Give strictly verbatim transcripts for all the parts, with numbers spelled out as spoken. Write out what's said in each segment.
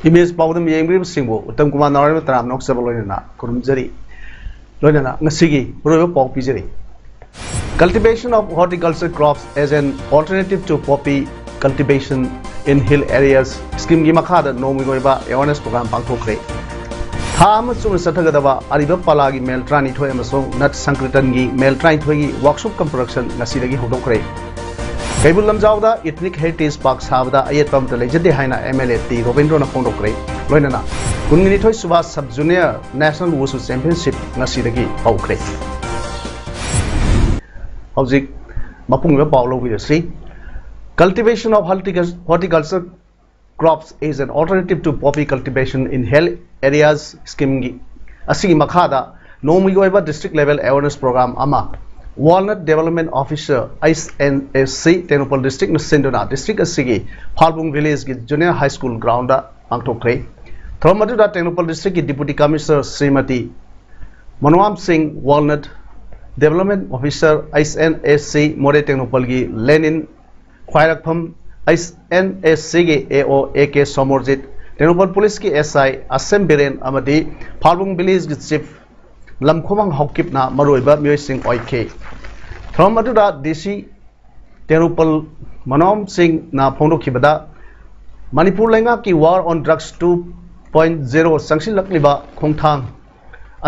Image ꯄꯥꯎꯗꯝ ꯌꯦꯡꯕꯤꯔꯤꯕꯁꯤꯡꯕꯨ Uttam Kumar ꯅꯥꯎꯔꯦꯝꯕ ꯇꯔꯥꯝꯅ ꯑꯣꯛꯆꯕ ꯂꯣꯏꯅꯅ ꯈꯨꯔꯨꯝꯖꯔꯤ꯫ ꯂꯣꯏꯅꯅ ꯉꯁꯤꯒꯤ ꯃꯔꯨꯑꯣꯏꯕ ꯄꯥꯎ ꯄꯤꯖꯔꯤ꯫ Cultivation of horticulture crops as an alternative to poppy cultivation in hill areas scheme ꯒꯤ ꯃꯈꯥꯗ ꯅꯣꯡꯃꯒꯤ ꯑꯣꯏꯕ awareness program ꯄꯥꯡꯊꯣꯛꯈ꯭ꯔꯦ꯫ ꯊꯥ ꯑꯃ ꯆꯨꯞꯅ ꯆꯠꯊꯒꯗꯕ ꯑꯔꯤꯕ ꯄꯂꯥꯒꯤ ꯃꯦꯜ ꯇꯔꯥꯅꯤꯊꯣꯏ ꯑꯃꯁꯨꯡ ꯅꯠ ꯁꯪꯀ꯭ꯔꯤꯇꯟꯒꯤ ꯃꯦꯜ ꯇꯔꯥꯅꯤꯊꯣꯏꯒꯤ workshop cum production ꯉꯁꯤꯗꯒꯤ ꯍꯧꯗꯣꯛꯈ꯭ꯔꯦ꯫ ꯀꯩꯕꯨꯜ ꯂꯝꯖꯥꯎꯗ Ethnic Heritage Park ꯁꯥꯕꯗ ꯑꯌꯦꯠꯄ ꯑꯃꯠꯇ ꯂꯩꯖꯗꯦ ꯍꯥꯏꯅ M L A ꯇꯤ ꯔꯣꯕꯤꯟꯗ꯭ꯔꯣꯅ ꯐꯣꯡꯗꯣꯛꯈ꯭ꯔꯦ꯫ ꯂꯣꯏꯅꯅ ꯀꯨꯟꯒ ꯅꯤꯊꯣꯏ ꯁꯨꯕ Sub Junior National Wushu Championship ꯉꯁꯤꯗꯒꯤ ꯍꯧꯈ꯭ꯔꯦ꯫ ꯍꯧꯖꯤꯛ ꯃꯄꯨꯡ ꯑꯣꯏꯕ ꯄꯥꯎ ꯂꯧꯕꯤꯔꯁꯤ꯫ Cultivation of horticul-, horticulture crops is an alternative to poppy cultivation in hill areas scheme ꯒꯤ ꯑꯁꯤꯒꯤ ꯃꯈꯥꯗ ꯅꯣꯡꯃꯒꯤ ꯑꯣꯏꯕ district level awareness program ꯑꯃ Walnut Development Officer, H N S C, Tengnoupal district ꯅ ꯁꯤꯟꯗꯨꯅ district ꯑꯁꯤꯒꯤ ꯐꯥꯜꯕꯨꯡ village ꯀꯤ junior high school ground ꯗ ꯄꯥꯡꯊꯣꯛꯈ꯭ꯔꯦ꯫ ꯊꯧꯔꯝ ꯑꯗꯨꯗ ꯇꯦꯡꯅꯧꯄꯜ district ꯀꯤ Deputy Commissioner ꯁ꯭ꯔꯤꯃꯇꯤ ꯃꯅꯣꯍꯥꯝ ꯁꯤꯡ, Walnut Development Officer, H N S C, ꯃꯣꯔꯦ ꯇꯦꯡꯅꯧꯄꯜꯒꯤ ꯂꯦꯅꯤꯟ ꯈ꯭ꯋꯥꯏꯔꯥꯛꯐꯝ, H N S C ꯒꯤ A O A K Somorjit, Tengnoupal police ꯀꯤ S I ꯑꯁꯦꯝ ꯕꯤꯔꯦꯟ ꯑꯃꯗꯤ ꯐꯥꯜꯕꯨꯡ village ꯀꯤ chief ꯂꯝꯈꯣꯃꯥꯡ ꯍꯥꯎꯀꯤꯞꯅ ꯃꯔꯨꯑꯣꯏꯕ ꯃꯤꯑꯣꯏꯁꯤꯡ ꯑꯣꯏꯈꯤ꯫ ꯊꯧꯔꯝ ꯑꯗꯨꯗ D C ꯇꯦꯡꯅꯧꯄꯜ ꯃꯅꯣꯍꯥꯝ ꯁꯤꯡꯅ ꯐꯣꯡꯗꯣꯛꯈꯤꯕꯗ, ꯃꯅꯤꯄꯨꯔ ꯂꯩꯉꯥꯛꯀꯤ War on Drugs two point zero ꯆꯪꯁꯤꯜꯂꯛꯂꯤꯕ ꯈꯣꯡꯊꯥꯡ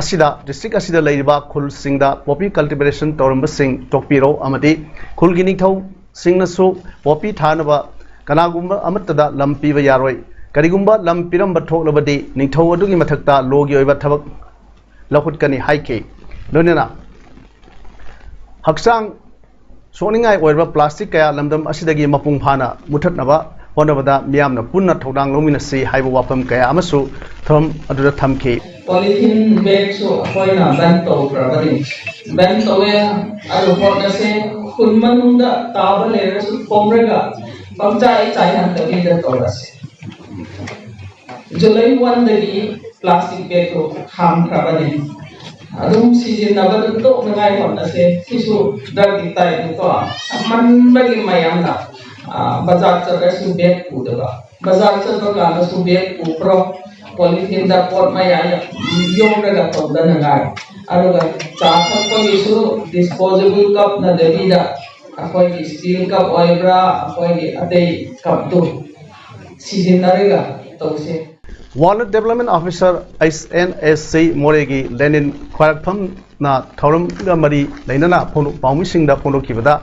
ꯑꯁꯤꯗ district ꯑꯁꯤꯗ ꯂꯩꯔꯤꯕ ꯈꯨꯜꯁꯤꯡꯗ poppy cultivation ꯇꯧꯔꯝꯕꯁꯤꯡ ꯇꯣꯛꯄꯤꯔꯣ ꯑꯃꯗꯤ ꯈꯨꯜꯒꯤ ꯅꯤꯡꯊꯧꯁꯤꯡꯅꯁꯨ poppy ꯊꯥꯅꯕ ꯀꯅꯥꯒꯨꯝꯕ ꯑꯃꯠꯇꯗ ꯂꯝ ꯄꯤꯕ ꯌꯥꯔꯣꯏ꯫ ꯀꯔꯤꯒꯨꯝꯕ ꯂꯝ ꯄꯤꯔꯝꯕ ꯊꯣꯛꯂꯕꯗꯤ ꯅꯤꯡꯊꯧ ꯑꯗꯨꯒꯤ ꯃꯊꯛꯇ law ꯒꯤ ꯑꯣꯏꯕ ꯊꯕꯛ ꯂꯧꯈꯠꯀꯅꯤ ꯍꯥꯏꯈꯤ꯫ ꯂꯣꯏꯅꯅ ꯍꯛꯆꯥꯡ ꯁꯣꯛꯅꯤꯡꯉꯥꯏ ꯑꯣꯏꯔꯕ plastic ꯀꯌꯥ ꯂꯝꯗꯝ ꯑꯁꯤꯗꯒꯤ ꯃꯄꯨꯡ ꯐꯥꯅ ꯃꯨꯊꯠꯅꯕ ꯍꯣꯠꯅꯕꯗ ꯃꯤꯌꯥꯝꯅ ꯄꯨꯟꯅ ꯊꯧꯗꯥꯡ ꯂꯧꯃꯤꯟꯅꯁꯤ ꯍꯥꯏꯕ ꯋꯥꯐꯝ ꯀꯌꯥ ꯑꯃꯁꯨ ꯊꯧꯔꯝ ꯑꯗꯨꯗ ꯊꯝꯈꯤ꯫ Polythene bagꯁꯨ ꯑꯩꯈꯣꯏꯅ ban ꯇꯧꯈ꯭ꯔꯕꯅꯤ꯫ Ban ꯇꯧꯋꯦ꯫ ꯑꯗꯨ ꯍꯣꯠꯅꯁꯦ꯫ ꯈꯨꯟ ꯃꯅꯨꯡꯗ ꯇꯥꯕ ꯂꯩꯔꯁꯨ ꯈꯣꯝꯔꯒ ꯄꯪꯆꯥꯏ ꯆꯥꯏꯍꯟꯗꯕꯤꯗ ꯇꯧꯔꯁꯦ꯫ July oneꯗꯒꯤ plastic bagꯇꯣ ꯈꯥꯝꯈ꯭ꯔꯕꯅꯤ꯫ ꯑꯗꯨꯝ ꯁꯤꯖꯤꯟꯅꯕꯗꯨ ꯇꯣꯛꯅꯉꯥꯏ ꯍꯣꯠꯅꯁꯦ꯫ ꯁꯤꯁꯨ drugꯀꯤ typeꯅꯤꯀꯣ꯫ ꯁꯥꯃꯟꯕꯒꯤ ꯃꯌꯥꯝꯅ, ꯑ, ꯕꯖꯥꯔ ꯆꯠꯂꯁꯨ bag ꯄꯨꯗꯕ, ꯕꯖꯥꯔ ꯆꯠꯄ ꯀꯥꯟꯗꯁꯨ bag ꯄꯨꯈ꯭ꯔꯣ꯫ Polytheneꯗ ꯄꯣꯠ ꯃꯌꯥꯝ ꯌꯣꯝꯂꯒ ꯇꯧꯗꯅꯉꯥꯏ꯫ ꯑꯗꯨꯒ ꯆꯥ ꯊꯛꯄꯒꯤꯁꯨ disposable cup ꯅꯠꯇꯕꯤꯗ ꯑꯩꯈꯣꯏꯒꯤ steel cup ꯑꯣꯏꯕ꯭ꯔꯥ, ꯑꯩꯈꯣꯏꯒꯤ ꯑꯇꯩ cupꯇꯨ ꯁꯤꯖꯤꯟꯅꯔꯒ ꯇꯧꯁꯦ꯫ Wildlife Development Officer H N S C ꯃꯣꯔꯦꯒꯤ ꯂꯦꯅꯤꯟ ꯈ꯭ꯋꯥꯏꯔꯥꯛꯐꯝꯅ ꯊꯧꯔꯝꯒ ꯃꯔꯤ ꯂꯩꯅꯅ ꯐꯣꯡꯗꯣꯛ-, ꯄꯥꯎꯃꯤꯁꯤꯡꯗ ꯐꯣꯡꯗꯣꯛꯈꯤꯕꯗ,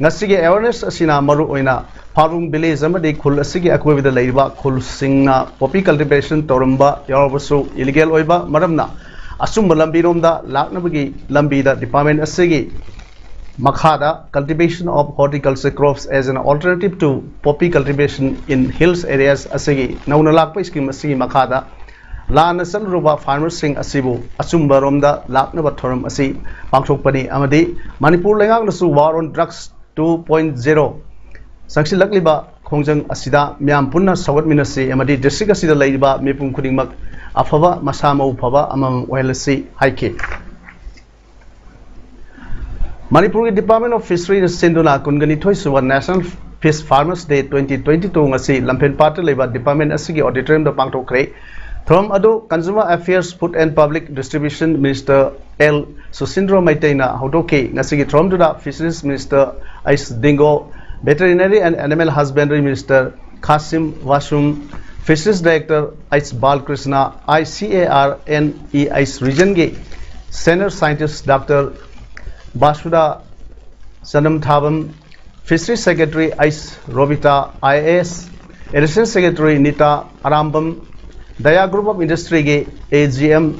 ꯉꯁꯤꯒꯤ awareness ꯑꯁꯤꯅ ꯃꯔꯨꯑꯣꯏꯅ ꯐꯥꯔꯨꯡ village ꯑꯃꯗꯤ ꯈꯨꯜ ꯑꯁꯤꯒꯤ ꯑꯀꯣꯏꯕꯗ ꯂꯩꯔꯤꯕ ꯈꯨꯜꯁꯤꯡꯅ poppy cultivation ꯇꯧꯔꯝꯕ ꯌꯥꯎꯔꯕꯁꯨ illegal ꯑꯣꯏꯕ ꯃꯔꯝꯅ ꯑꯆꯨꯝꯕ ꯂꯝꯕꯤꯔꯣꯝꯗ ꯂꯥꯛꯅꯕꯒꯤ ꯂꯝꯕꯤꯗ department ꯑꯁꯤꯒꯤ ꯃꯈꯥꯗ Cultivation of Horticulture Crops as an Alternative to Poppy Cultivation in Hills Areas ꯑꯁꯤꯒꯤ ꯅꯧꯅ ꯂꯥꯛꯄ scheme ꯑꯁꯤꯒꯤ ꯃꯈꯥꯗ ꯂꯥꯟꯅ ꯆꯠꯂꯨꯔꯕ farmerꯁꯤꯡ ꯑꯁꯤꯕꯨ ꯑꯆꯨꯝꯕ ꯔꯣꯝꯗ ꯂꯥꯛꯅꯕ ꯊꯧꯔꯝ ꯑꯁꯤ ꯄꯥꯡꯊꯣꯛꯄꯅꯤ ꯑꯃꯗꯤ Manipur ꯂꯩꯉꯥꯛꯅꯁꯨ War on Drugs two point zero ꯆꯪꯁꯤꯜꯂꯛꯂꯤꯕ ꯈꯣꯡꯖꯪ ꯑꯁꯤꯗ ꯃꯤꯌꯥꯝ ꯄꯨꯟꯅ ꯁꯧꯒꯠꯃꯤꯟꯅꯁꯤ ꯑꯃꯗꯤ district ꯑꯁꯤꯗ ꯂꯩꯔꯤꯕ ꯃꯤꯄꯨꯝ ꯈꯨꯗꯤꯡꯃꯛ ꯑꯐꯕ ꯃꯁꯥ ꯃꯎ ꯐꯕ ꯑꯃꯃꯝ ꯑꯣꯏꯍꯜꯂꯁꯤ ꯍꯥꯏꯈꯤ꯫ ꯃꯅꯤꯄꯨꯔꯒꯤ Department of Fisheryꯅ ꯁꯤꯟꯗꯨꯅ ꯀꯨꯟꯒ ꯅꯤꯊꯣꯏ ꯁꯨꯕ National Fish Farmers Day twenty twenty-two ꯉꯁꯤ ꯂꯝꯐꯦꯜꯄꯥꯠꯇ ꯂꯩꯕ department ꯑꯁꯤꯒꯤ auditoriumꯗ ꯄꯥꯡꯊꯣꯛꯈ꯭ꯔꯦ꯫ ꯊꯧꯔꯝ ꯑꯗꯨ Consumer Affairs, Food and Public Distribution Minister L ꯁꯨꯁꯤꯟꯗ꯭ꯔꯣ ꯃꯩꯇꯩꯅ ꯍꯧꯗꯣꯛꯈꯤ꯫ ꯉꯁꯤꯒꯤ ꯊꯧꯔꯝꯗꯨꯗ Fisheries Minister H Dingo, Veterinary and Animal Husbandry Minister Khashim Vashum, Fisheries Director H Balakrishnan, I C A R N E H regionꯒꯤ Senior Scientist Doctor Basudha Chanamthabam, Fisheries Secretary H Robita, I A S Assistant Secretary Nita Arambam, Daya Group of Industryꯒꯤ A G M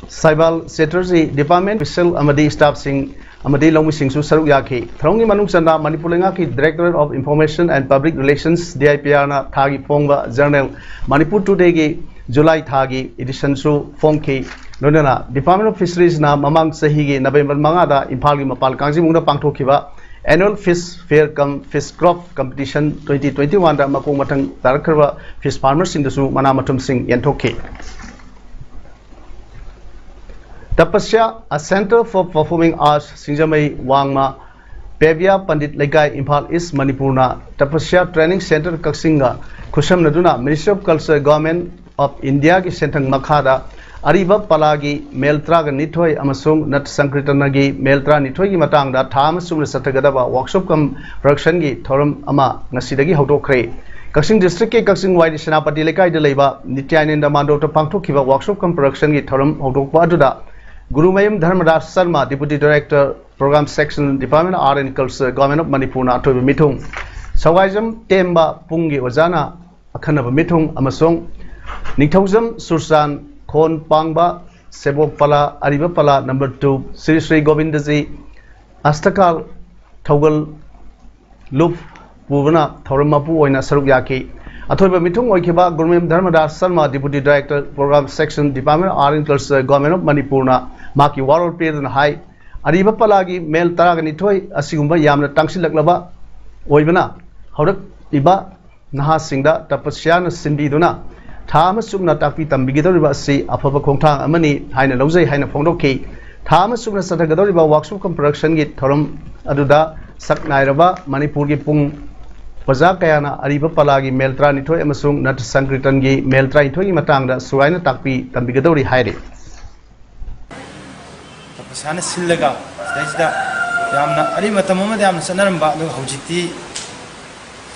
Saibal Chatterjee, department official ꯑꯃꯗꯤ staffꯁꯤꯡ ꯑꯃꯗꯤ ꯂꯧꯃꯤꯁꯤꯡꯁꯨ ꯁꯔꯨꯛ ꯌꯥꯈꯤ꯫ ꯊꯧꯔꯝꯒꯤ ꯃꯅꯨꯡ ꯆꯟꯅ ꯃꯅꯤꯄꯨꯔ ꯂꯩꯉꯥꯛꯀꯤ Directorate of Information and Public Relations, D I P R ꯅ ꯊꯥꯒꯤ ꯐꯣꯡꯕ journal Manipur Today ꯒꯤ July ꯊꯥꯒꯤ edition ꯁꯨ ꯐꯣꯡꯈꯤ꯫ ꯂꯣꯏꯅꯅ Department of Fisheries ꯅ ꯃꯃꯥꯡ ꯆꯍꯤꯒꯤ November ꯃꯉꯥꯗ ꯏꯝꯐꯥꯜꯒꯤ ꯃꯄꯥꯜ ꯀꯥꯡꯖꯩꯕꯨꯡꯗ ꯄꯥꯡꯊꯣꯛꯈꯤꯕ Annual Fish Fair cum Fish Crop Competition twenty twenty-one ꯗ ꯃꯈꯣꯡ ꯃꯊꯪ ꯇꯥꯔꯛꯈ꯭ꯔꯕ fish farmer ꯁꯤꯡꯗꯁꯨ ꯃꯅꯥ ꯃꯊꯨꯝꯁꯤꯡ ꯌꯦꯟꯊꯣꯛꯈꯤ꯫ Tapasya, a Center for Performing Arts, ꯁꯤꯡꯖꯃꯩ ꯋꯥꯡꯃ, ꯄꯦꯕꯤꯌꯥ ꯄꯟꯗꯤꯠ ꯂꯩꯀꯥꯏ, ꯏꯝꯐꯥꯜ ꯏꯁ, ꯃꯅꯤꯄꯨꯔꯅ Tapasya Training Center ꯀꯛꯆꯤꯡꯒ ꯈꯨꯠꯁꯝꯅꯗꯨꯅ Ministry of Culture, Government of India ꯒꯤ ꯁꯦꯟꯊꯪ ꯃꯈꯥꯗ ꯑꯔꯤꯕ ꯄꯂꯥꯒꯤ ꯃꯦꯜ ꯇꯔꯥꯒ ꯅꯤꯊꯣꯏ ꯑꯃꯁꯨꯡ ꯅꯠ ꯁꯪꯀ꯭ꯔꯤꯇꯅꯒꯤ ꯃꯦꯜ ꯇꯔꯥꯅꯤꯊꯣꯏꯒꯤ ꯃꯇꯥꯡꯗ ꯊꯥ ꯑꯃ ꯆꯨꯞꯅ ꯆꯠꯊꯒꯗꯕ workshop cum production ꯒꯤ ꯊꯧꯔꯝ ꯑꯃ ꯉꯁꯤꯗꯒꯤ ꯍꯧꯗꯣꯛꯈ꯭ꯔꯦ꯫ ꯀꯛꯆꯤꯡ district ꯀꯤ ꯀꯛꯆꯤꯡ ꯋꯥꯏꯔꯤ ꯁꯦꯅꯥꯄꯇꯤ ꯂꯩꯀꯥꯏꯗ ꯂꯩꯕ ꯅꯤꯇ꯭ꯌꯥꯅꯟꯗ ꯃꯥꯟꯗꯣꯞꯇ ꯄꯥꯡꯊꯣꯛꯈꯤꯕ workshop cum production ꯒꯤ ꯊꯧꯔꯝ ꯍꯧꯗꯣꯛꯄ ꯑꯗꯨꯗ Gurumayum ꯙꯔꯃꯗꯥꯁ Sharma, Deputy Director, Program Section, Department of Art and Culture, Government of ꯃꯅꯤꯄꯨꯔꯅ ꯑꯊꯣꯏꯕ ꯃꯤꯊꯨꯡ, ꯁꯋꯥꯏꯖꯝ ꯇꯦꯝꯕ ꯄꯨꯡꯒꯤ ꯑꯣꯖꯥꯅ ꯑꯈꯟꯅꯕ ꯃꯤꯊꯨꯡ ꯑꯃꯁꯨꯡ ꯅꯤꯡꯊꯧꯖꯝ ꯁꯨꯔꯆꯥꯟ ꯈꯣꯟ ꯄꯥꯡꯕ ꯁꯦꯕꯣꯛ ꯄꯂꯥ, ꯑꯔꯤꯕ ꯄꯂꯥ number two, ꯁ꯭ꯔꯤ ꯁ꯭ꯔꯤ ꯒꯣꯕꯤꯟꯗꯖꯤ ꯑꯁꯇꯀꯥꯜ ꯊꯧꯒꯜ ꯂꯨꯞ ꯄꯨꯕꯅ ꯊꯧꯔꯝ ꯃꯄꯨ ꯑꯣꯏꯅ ꯁꯔꯨꯛ ꯌꯥꯈꯤ꯫ ꯑꯊꯣꯏꯕ ꯃꯤꯊꯨꯡ ꯑꯣꯏꯈꯤꯕ ꯒꯨꯔꯃꯦꯝ ꯙꯔꯃꯗꯥꯁ Sharma, Deputy Director, Program Section, Department of Art and Culture, Government of ꯃꯅꯤꯄꯨꯔꯅ ꯃꯍꯥꯛꯀꯤ ꯋꯥꯔꯣꯜ ꯄꯤꯗꯨꯅ ꯍꯥꯏ, ꯑꯔꯤꯕ ꯄꯂꯥꯒꯤ ꯃꯦꯜ ꯇꯔꯥꯒ ꯅꯤꯊꯣꯏ ꯑꯁꯤꯒꯨꯝꯕ ꯌꯥꯝꯅ ꯇꯥꯡꯁꯤꯜꯂꯛꯂꯕ ꯑꯣꯏꯕꯅ ꯍꯧꯔꯛꯂꯤꯕ ꯅꯍꯥꯁꯤꯡꯗ ꯇꯄꯁ꯭ꯌꯥꯅ ꯁꯤꯟꯕꯤꯗꯨꯅ ꯊꯥ ꯑꯃ ꯆꯨꯞꯅ ꯇꯥꯛꯄꯤ ꯇꯝꯕꯤꯒꯗꯧꯔꯤꯕ ꯑꯁꯤ ꯑꯐꯕ ꯈꯣꯡꯊꯥꯡ ꯑꯃꯅꯤ ꯍꯥꯏꯅ ꯂꯧꯖꯩ ꯍꯥꯏꯅ ꯐꯣꯡꯗꯣꯛꯈꯤ꯫ ꯊꯥ ꯑꯃ ꯆꯨꯞꯅ ꯆꯠꯊꯒꯗꯧꯔꯤꯕ workshop cum production ꯒꯤ ꯊꯧꯔꯝ ꯑꯗꯨꯗ ꯁꯛ ꯅꯥꯏꯔꯕ ꯃꯅꯤꯄꯨꯔꯒꯤ ꯄꯨꯡ ꯑꯣꯖꯥ ꯀꯌꯥꯅ ꯑꯔꯤꯕ ꯄꯂꯥꯒꯤ ꯃꯦꯜ ꯇꯔꯥꯅꯤꯊꯣꯏ ꯑꯃꯁꯨꯡ ꯅꯠ ꯁꯪꯀ꯭ꯔꯤꯇꯟꯒꯤ ꯃꯦꯜ ꯇꯔꯥꯅꯤꯊꯣꯏꯒꯤ ꯃꯇꯥꯡꯗ ꯁꯨꯒꯥꯏꯅ ꯇꯥꯛꯄꯤ ꯇꯝꯕꯤꯒꯗꯧꯔꯤ ꯍꯥꯏꯔꯤ꯫ ꯇꯄꯁ꯭ꯌꯥꯅ ꯁꯤꯜꯂꯒ ꯁꯤꯗꯩꯁꯤꯗ ꯌꯥꯝꯅ ꯑꯔꯤꯕ ꯃꯇꯝ ꯑꯃꯗ ꯌꯥꯝꯅ ꯆꯠꯅꯔꯝꯕ, ꯑꯗꯨꯒ ꯍꯧꯖꯤꯛꯇꯤ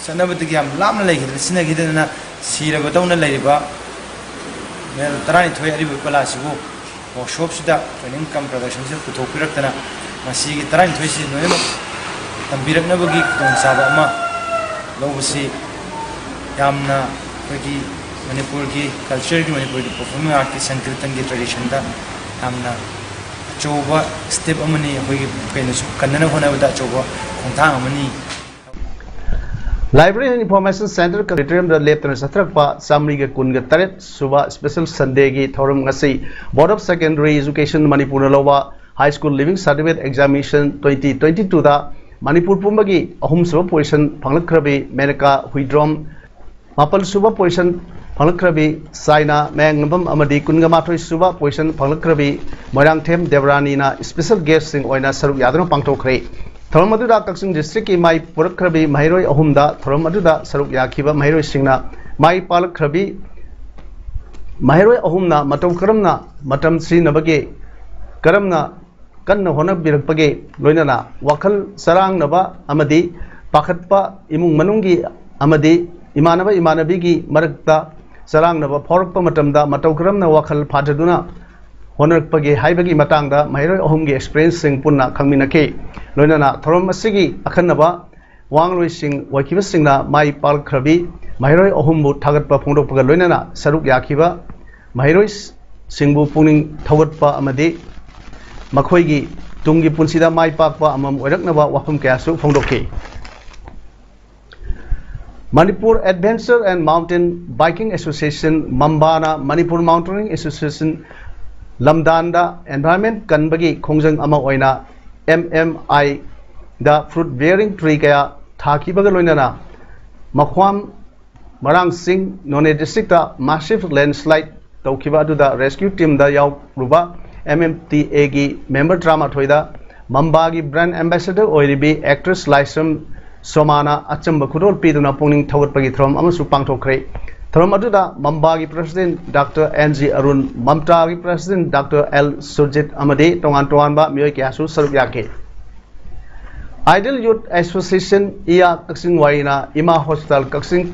ꯆꯠꯅꯕꯗꯒꯤ ꯌꯥꯝ ꯂꯥꯞꯅ ꯂꯩꯈꯤꯗꯅ, ꯁꯤꯟꯅꯈꯤꯗꯅ ꯁꯤꯔꯕꯗꯧꯅ ꯂꯩꯔꯤꯕ ꯃꯦꯜ ꯇꯔꯥꯅꯤꯊꯣꯏ ꯑꯔꯤꯕ ꯄꯂꯥꯁꯤꯕꯨ workshop ꯁꯤꯗ training cum production ꯁꯤꯗ ꯄꯨꯊꯣꯛꯄꯤꯔꯛꯇꯅ ꯃꯁꯤꯒꯤ ꯇꯔꯥꯅꯤꯊꯣꯏꯁꯤ ꯂꯣꯏꯅꯃꯛ ꯇꯝꯕꯤꯔꯛꯅꯕꯒꯤ ꯈꯨꯗꯣꯡꯆꯥꯕ ꯑꯃ ꯂꯧꯕꯁꯤ ꯌꯥꯝꯅ ꯑꯩꯈꯣꯏꯒꯤ ꯃꯅꯤꯄꯨꯔꯒꯤ culture ꯒꯤ, ꯃꯅꯤꯄꯨꯔꯒꯤ performing art ꯀꯤ, ꯁꯪꯀ꯭ꯔꯤꯇꯟꯒꯤ tradition ꯗ ꯌꯥꯝꯅ ꯑꯆꯧꯕ step ꯑꯃꯅꯤ꯫ ꯑꯩꯈꯣꯏꯒꯤ ꯀꯩꯅꯣꯁꯨ ꯀꯟꯅꯅꯕ ꯍꯣꯠꯅꯕꯗ ꯑꯆꯧꯕ ꯈꯣꯡꯊꯥꯡ ꯑꯃꯅꯤ꯫ Library and Information Centre Auditorium ꯗ ꯂꯦꯞꯇꯅ ꯆꯠꯊꯔꯛꯄ ꯆꯥꯃꯔꯤꯒ ꯀꯨꯟꯒ ꯇꯔꯦꯠ ꯁꯨꯕ Special Sunday ꯒꯤ ꯊꯧꯔꯝ ꯉꯁꯤ Board of Secondary Education ꯃꯅꯤꯄꯨꯔꯅ ꯂꯧꯕ High School Leaving Certificate Examination twenty twenty two ꯗ ꯃꯅꯤꯄꯨꯔ ꯄꯨꯝꯕꯒꯤ ꯑꯍꯨꯝꯁꯨꯕ position ꯐꯪꯂꯛꯈ꯭ꯔꯕꯤ ꯃꯦꯅꯀꯥ ꯍꯨꯏꯗ꯭ꯔꯣꯝ, ꯃꯥꯄꯜ ꯁꯨꯕ position ꯐꯪꯂꯛꯈ꯭ꯔꯕꯤ ꯆꯥꯏꯅꯥ ꯃꯌꯥꯡꯂꯝꯕꯝ ꯑꯃꯗꯤ ꯀꯨꯟꯒ ꯃꯥꯊꯣꯏ ꯁꯨꯕ position ꯐꯪꯂꯛꯈ꯭ꯔꯕꯤ ꯃꯣꯏꯔꯥꯡꯊꯦꯝ ꯗꯦꯕꯔꯥꯅꯤꯅ special guest ꯁꯤꯡ ꯑꯣꯏꯅ ꯁꯔꯨꯛ ꯌꯥꯗꯨꯅ ꯄꯥꯡꯊꯣꯛꯈ꯭ꯔꯦ꯫ ꯊꯧꯔꯝ ꯑꯗꯨꯗ ꯀꯛꯆꯤꯡ district ꯀꯤ ꯃꯥꯏ ꯄꯨꯔꯛꯈ꯭ꯔꯕꯤ ꯃꯍꯩꯔꯣꯏ ꯑꯍꯨꯝꯗ ꯊꯧꯔꯝ ꯑꯗꯨꯗ ꯁꯔꯨꯛ ꯌꯥꯈꯤꯕ ꯃꯍꯩꯔꯣꯏꯁꯤꯡꯅ ꯃꯥꯏ ꯄꯥꯛꯂꯛꯈ꯭ꯔꯕꯤ ꯃꯍꯩꯔꯣꯏ ꯑꯍꯨꯝꯅ ꯃꯇꯧ ꯀꯔꯝꯅ ꯃꯇꯝ ꯁꯤꯖꯤꯟꯅꯕꯒꯦ, ꯀꯔꯝꯅ ꯀꯟꯅ ꯍꯣꯠꯅꯕꯤꯔꯛꯄꯒꯦ, ꯂꯣꯏꯅꯅ ꯋꯥꯈꯜ ꯆꯔꯥꯡꯅꯕ ꯑꯃꯗꯤ ꯄꯥꯈꯠꯄ, ꯏꯃꯨꯡ ꯃꯅꯨꯡꯒꯤ ꯑꯃꯗꯤ ꯏꯃꯥꯟꯅꯕ ꯏꯃꯥꯟꯅꯕꯤꯒꯤ ꯃꯔꯛꯇ ꯆꯔꯥꯡꯅꯕ ꯐꯥꯎꯔꯛꯄ ꯃꯇꯝꯗ ꯃꯇꯧ ꯀꯔꯝꯅ ꯋꯥꯈꯜ ꯐꯥꯊꯗꯨꯅ ꯍꯣꯠꯅꯔꯛꯄꯒꯦ ꯍꯥꯏꯕꯒꯤ ꯃꯇꯥꯡꯗ ꯃꯍꯩꯔꯣꯏ ꯑꯍꯨꯝꯒꯤ experience ꯁꯤꯡ ꯄꯨꯟꯅ ꯈꯪꯃꯤꯟꯅꯈꯤ꯫ ꯂꯣꯏꯅꯅ ꯊꯧꯔꯝ ꯑꯁꯤꯒꯤ ꯑꯈꯟꯅꯕ ꯋꯥꯉꯥꯡꯂꯣꯏꯁꯤꯡ ꯑꯣꯏꯈꯤꯕꯁꯤꯡꯅ ꯃꯥꯏ ꯄꯥꯛꯂꯛꯈ꯭ꯔꯕꯤ ꯃꯍꯩꯔꯣꯏ ꯑꯍꯨꯝꯕꯨ ꯊꯥꯒꯠꯄ ꯐꯣꯡꯗꯣꯛꯄꯒ ꯂꯣꯏꯅꯅ ꯁꯔꯨꯛ ꯌꯥꯈꯤꯕ ꯃꯍꯩꯔꯣꯏꯁꯤꯡꯕꯨ ꯄꯨꯛꯅꯤꯡ ꯊꯧꯒꯠꯄ ꯑꯃꯗꯤ ꯃꯈꯣꯏꯒꯤ ꯇꯨꯡꯒꯤ ꯄꯨꯟꯁꯤꯗ ꯃꯥꯏ ꯄꯥꯛꯄ ꯑꯃꯃꯝ ꯑꯣꯏꯔꯛꯅꯕ ꯋꯥꯐꯝ ꯀꯌꯥꯁꯨ ꯐꯣꯡꯗꯣꯛꯈꯤ꯫ Manipur Adventure and Mountain Biking Association, ꯃꯝꯕꯥꯅ Manipur Mountaineering Association ꯂꯝꯗꯥꯟꯗ environment ꯀꯟꯕꯒꯤ ꯈꯣꯡꯖꯪ ꯑꯃ ꯑꯣꯏꯅ M M I the fruit bearing tree ꯀꯌꯥ ꯊꯥꯈꯤꯕꯒ ꯂꯣꯏꯅꯅ ꯃꯈ꯭ꯋꯥꯝ ꯃꯔꯥꯡ ꯆꯤꯡ, ꯅꯣꯅꯦ district ꯇ massive landslide ꯇꯧꯈꯤꯕ ꯑꯗꯨꯗ rescue team the ꯌꯥꯎꯔꯨꯕ M M T A ꯒꯤ member ꯇꯔꯥꯃꯥꯊꯣꯏꯗ ꯃꯝꯕꯥꯒꯤ brand ambassador ꯑꯣꯏꯔꯤꯕꯤ actress ꯂꯥꯏꯁ꯭ꯔꯝ ꯁꯣꯃꯥꯅ ꯑꯆꯝꯕ ꯈꯨꯗꯣꯜ ꯄꯤꯗꯨꯅ ꯄꯨꯛꯅꯤꯡ ꯊꯧꯒꯠꯄꯒꯤ ꯊꯧꯔꯝ ꯑꯃꯁꯨ ꯄꯥꯡꯊꯣꯛꯈ꯭ꯔꯦ꯫ ꯊꯧꯔꯝ ꯑꯗꯨꯗ ꯃꯝꯕꯥꯒꯤ president Doctor N G Arun, ꯃꯝꯇꯥꯒꯤ president Doctor L Surjit ꯑꯃꯗꯤ ꯇꯣꯉꯥꯟ ꯇꯣꯉꯥꯟꯕ ꯃꯤꯑꯣꯏ ꯀꯌꯥꯁꯨ ꯁꯔꯨꯛ ꯌꯥꯈꯤ꯫ Ideal Youth Association ꯏꯌꯥ ꯀꯛꯆꯤꯡ ꯋꯥꯏꯔꯤꯅ ꯏꯃꯥ hospital ꯀꯛꯆꯤꯡ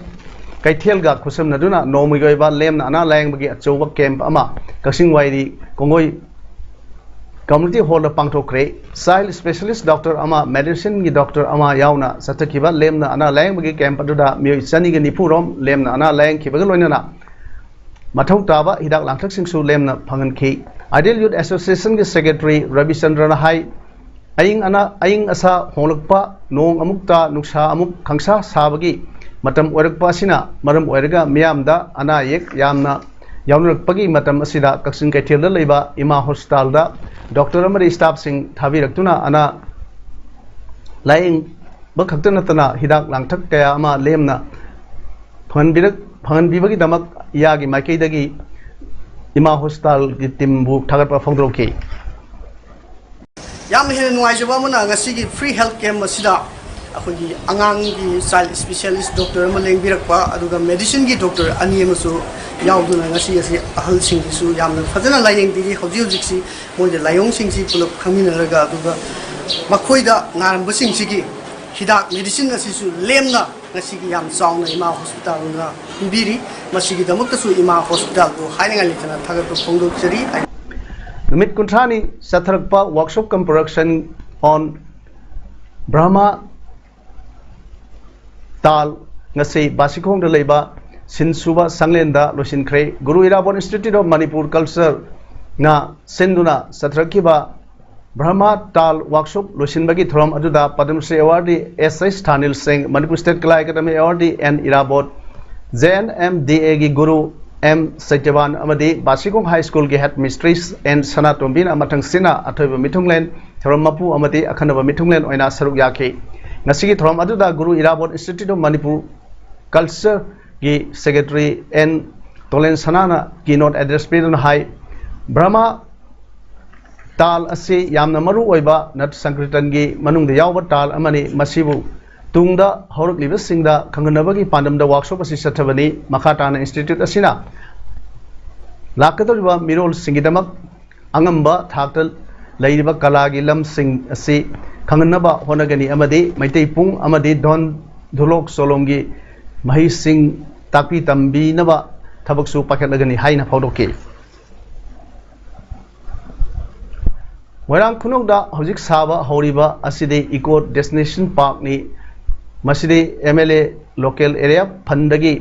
ꯀꯩꯊꯦꯜꯒ ꯈꯨꯠꯁꯝꯅꯗꯨꯅ ꯅꯣꯡꯃꯒꯤ ꯑꯣꯏꯕ ꯂꯦꯝꯅ ꯑꯅꯥ ꯂꯥꯌꯦꯡꯕꯒꯤ ꯑꯆꯧꯕ camp ꯑꯃ ꯀꯛꯆꯤꯡ ꯋꯥꯏꯔꯤ ꯀꯣꯡꯒꯣꯏ community hall ꯗ ꯄꯥꯡꯊꯣꯛꯈ꯭ꯔꯦ꯫ Child specialist doctor ꯑꯃ, medicine ꯒꯤ doctor ꯑꯃ ꯌꯥꯎꯅ ꯆꯠꯊꯈꯤꯕ ꯂꯦꯝꯅ ꯑꯅꯥ ꯂꯥꯌꯦꯡꯕꯒꯤ camp ꯑꯗꯨꯗ ꯃꯤꯑꯣꯏ ꯆꯅꯤꯒ ꯅꯤꯐꯨ ꯔꯣꯝ ꯂꯦꯝꯅ ꯑꯅꯥ ꯂꯥꯌꯦꯡꯈꯤꯕꯒ ꯂꯣꯏꯅꯅ ꯃꯊꯧ ꯇꯥꯕ ꯍꯤꯗꯥꯛ ꯂꯥꯡꯊꯛꯁꯤꯡꯁꯨ ꯂꯦꯝꯅ ꯐꯪꯍꯟꯈꯤ꯫ Ideal Youth Association ꯒꯤ Secretary ꯔꯕꯤꯆꯟꯗ꯭ꯔꯅ ꯍꯥꯏ, ꯑꯏꯪ ꯑꯅꯥ ꯑꯏꯪ ꯑꯁꯥ ꯍꯣꯡꯂꯛꯄ, ꯅꯣꯡ ꯑꯃꯨꯛ ꯇꯥ, ꯅꯨꯡꯁꯥ ꯑꯃꯨꯛ ꯈꯪꯁꯥ ꯁꯥꯕꯒꯤ ꯃꯇꯝ ꯑꯣꯏꯔꯛꯄ ꯑꯁꯤꯅ ꯃꯔꯝ ꯑꯣꯏꯔꯒ ꯃꯤꯌꯥꯝꯗ ꯑꯅꯥ ꯑꯌꯦꯛ ꯌꯥꯝꯅ ꯌꯥꯎꯅꯔꯛꯄꯒꯤ ꯃꯇꯝ ꯑꯁꯤꯗ ꯀꯛꯆꯤꯡ ꯀꯩꯊꯦꯜꯗ ꯂꯩꯕ ꯏꯃꯥ ꯍꯣꯁꯄꯤꯇꯥꯜꯗ ꯗꯣꯛꯇꯔ ꯑꯃꯗꯤ ꯁ꯭ꯇꯥꯐꯁꯤꯡ ꯊꯥꯕꯤꯔꯛꯇꯨꯅ ꯑꯅꯥ ꯂꯥꯌꯦꯡꯕ ꯈꯛꯇ ꯅꯠꯇꯅ ꯍꯤꯗꯥꯛ ꯂꯥꯡꯊꯛ ꯀꯌꯥ ꯑꯃ ꯂꯦꯝꯅ ꯐꯪꯍꯟꯕꯤꯔꯛ ꯐꯪꯍꯟꯕꯤꯕꯒꯤꯗꯃꯛ ꯏꯌꯥꯒꯤ ꯃꯥꯏꯀꯩꯗꯒꯤ ꯏꯃꯥ ꯍꯣꯁꯄꯤꯇꯥꯜꯒꯤ ꯇꯤꯝꯕꯨ ꯊꯥꯒꯠꯄ ꯐꯣꯡꯗꯣꯛꯈꯤ꯫ ꯌꯥꯝꯅ ꯍꯦꯟꯅ ꯅꯨꯡꯉꯥꯏꯖꯕ ꯑꯃꯅ ꯉꯁꯤꯒꯤ free health camp ꯑꯁꯤꯗ ꯑꯩꯈꯣꯏꯒꯤ ꯑꯉꯥꯡꯒꯤ child specialist doctor ꯑꯃ ꯂꯦꯡꯕꯤꯔꯛꯄ, ꯑꯗꯨꯒ medicine ꯒꯤ doctor ꯑꯅꯤ ꯑꯃꯁꯨ ꯌꯥꯎꯗꯨꯅ ꯉꯁꯤ ꯑꯁꯤ ꯑꯍꯜꯁꯤꯡꯒꯤꯁꯨ ꯌꯥꯝꯅ ꯐꯖꯅ ꯂꯥꯌꯦꯡꯕꯤꯔꯤ꯫ ꯍꯧꯖꯤꯛ ꯍꯧꯖꯤꯛꯁꯤ ꯃꯣꯏꯗ ꯂꯥꯏꯑꯣꯡꯁꯤꯡꯁꯤ ꯄꯨꯂꯞ ꯈꯪꯃꯤꯟꯅꯔꯒ, ꯑꯗꯨꯒ ꯃꯈꯣꯏꯗ ꯅꯥꯔꯝꯕꯁꯤꯡꯁꯤꯒꯤ ꯍꯤꯗꯥꯛ medicine ꯑꯁꯤꯁꯨ ꯂꯦꯝꯅ ꯉꯁꯤꯒꯤ ꯌꯥꯝ ꯆꯥꯎꯅ ꯏꯃꯥ ꯍꯣꯁꯄꯤꯇꯥꯜꯅ ꯄꯤꯕꯤꯔꯤ꯫ ꯃꯁꯤꯒꯤꯗꯃꯛꯇꯁꯨ ꯏꯃꯥ ꯍꯣꯁꯄꯤꯇꯥꯜꯕꯨ ꯍꯥꯏꯅꯤꯡꯉꯥꯏ ꯂꯩꯇꯅ ꯊꯥꯒꯠꯄ ꯐꯣꯡꯗꯣꯛꯆꯔꯤ꯫ ꯅꯨꯃꯤꯠ ꯀꯨꯟꯊ꯭ꯔꯥꯅꯤ ꯆꯠꯊꯔꯛꯄ Workshop cum Production on Brahma ꯇꯥꯜ ꯉꯁꯤ ꯕꯥꯁꯤꯈꯣꯡꯗ ꯂꯩꯕ ꯁꯤꯟꯁꯨꯕ ꯁꯪꯂꯦꯟꯗ ꯂꯣꯏꯁꯤꯟꯈ꯭ꯔꯦ꯫ ꯒꯨꯔꯨ Irabot Institute of Manipur Culture ꯅ ꯁꯤꯟꯗꯨꯅ ꯆꯠꯊꯔꯛꯈꯤꯕ ꯕ꯭ꯔꯍꯃ ꯇꯥꯜ ꯋꯥꯛꯁꯣꯞ ꯂꯣꯏꯁꯤꯟꯕꯒꯤ ꯊꯧꯔꯝ ꯑꯗꯨꯗ Padmashri awardee S H Thanil Singh, Manipur state Kala academy awardee N Irabot, J N M D ꯑꯦꯒꯤ ꯒꯨꯔꯨ ꯑꯦꯝ ꯁꯇ꯭ꯌꯕꯥꯟ ꯑꯃꯗꯤ ꯕꯥꯁꯤꯈꯣꯡ ꯍꯥꯏ ꯁ꯭ꯀꯨꯜꯒꯤ ꯍꯦꯗ ꯃꯤꯁꯇ꯭ꯔꯤꯁ ꯑꯦꯟ ꯁꯅꯥꯇꯣꯝꯕꯤꯅ ꯃꯊꯪꯁꯤꯠꯅ ꯑꯊꯣꯏꯕ ꯃꯤꯊꯨꯡꯂꯦꯟ, ꯊꯧꯔꯝ ꯃꯄꯨ ꯑꯃꯗꯤ ꯑꯈꯟꯅꯕ ꯃꯤꯊꯨꯡꯂꯦꯟ ꯑꯣꯏꯅ ꯁꯔꯨꯛ ꯌꯥꯈꯤ꯫ ꯉꯁꯤꯒꯤ ꯊꯧꯔꯝ ꯑꯗꯨꯗ Guru Irabot Institute of Manipur Cultureꯒꯤ Secretary ꯑꯦꯟ ꯇꯣꯂꯦꯟ ꯁꯅꯥꯅ keynote address ꯄꯤꯗꯨꯅ ꯍꯥꯏ, ꯕ꯭ꯔꯍꯃ ꯇꯥꯜ ꯑꯁꯤ ꯌꯥꯝꯅ ꯃꯔꯨ ꯑꯣꯏꯕ ꯅꯠ ꯁꯪꯀ꯭ꯔꯤꯇꯟꯒꯤ ꯃꯅꯨꯡꯗ ꯌꯥꯎꯕ ꯇꯥꯜ ꯑꯃꯅꯤ꯫ ꯃꯁꯤꯕꯨ ꯇꯨꯡꯗ ꯍꯧꯔꯛꯂꯤꯕꯁꯤꯡꯗ ꯈꯪꯍꯟꯅꯕꯒꯤ ꯄꯥꯟꯗꯝꯗ ꯋꯥꯛꯁꯣꯞ ꯑꯁꯤ ꯆꯠꯊꯕꯅꯤ꯫ ꯃꯈꯥ ꯇꯥꯅ ꯏꯟꯁꯇꯤꯇ꯭ꯌꯨꯠ ꯑꯁꯤꯅ ꯂꯥꯛꯀꯗꯧꯔꯤꯕ ꯃꯤꯔꯣꯜꯁꯤꯡꯒꯤꯗꯃꯛ ꯑꯉꯝꯕ ꯊꯥꯛꯇ ꯂꯩꯔꯤꯕ ꯀꯂꯥꯒꯤ ꯂꯝꯁꯤꯡ ꯑꯁꯤ ꯈꯪꯍꯟꯅꯕ ꯍꯣꯠꯅꯒꯅꯤ ꯑꯃꯗꯤ ꯃꯩꯇꯩ ꯄꯨꯡ ꯑꯃꯗꯤ ꯙꯣꯟ ꯙꯨꯂꯣꯛ ꯆꯣꯂꯣꯝꯒꯤ ꯃꯍꯩꯁꯤꯡ ꯇꯥꯛꯄꯤ ꯇꯝꯕꯤꯅꯕ ꯊꯕꯛꯁꯨ ꯄꯥꯏꯈꯠꯂꯒꯅꯤ ꯍꯥꯏꯅ ꯐꯣꯡꯗꯣꯛꯈꯤ꯫ ꯃꯣꯏꯔꯥꯡ ꯈꯨꯅꯧꯗ ꯍꯧꯖꯤꯛ ꯁꯥꯕ ꯍꯧꯔꯤꯕ ꯑꯁꯤꯗꯤ Eco Destination Parkꯅꯤ꯫ ꯃꯁꯤꯗꯤ M L A Local Area Fundꯗꯒꯤ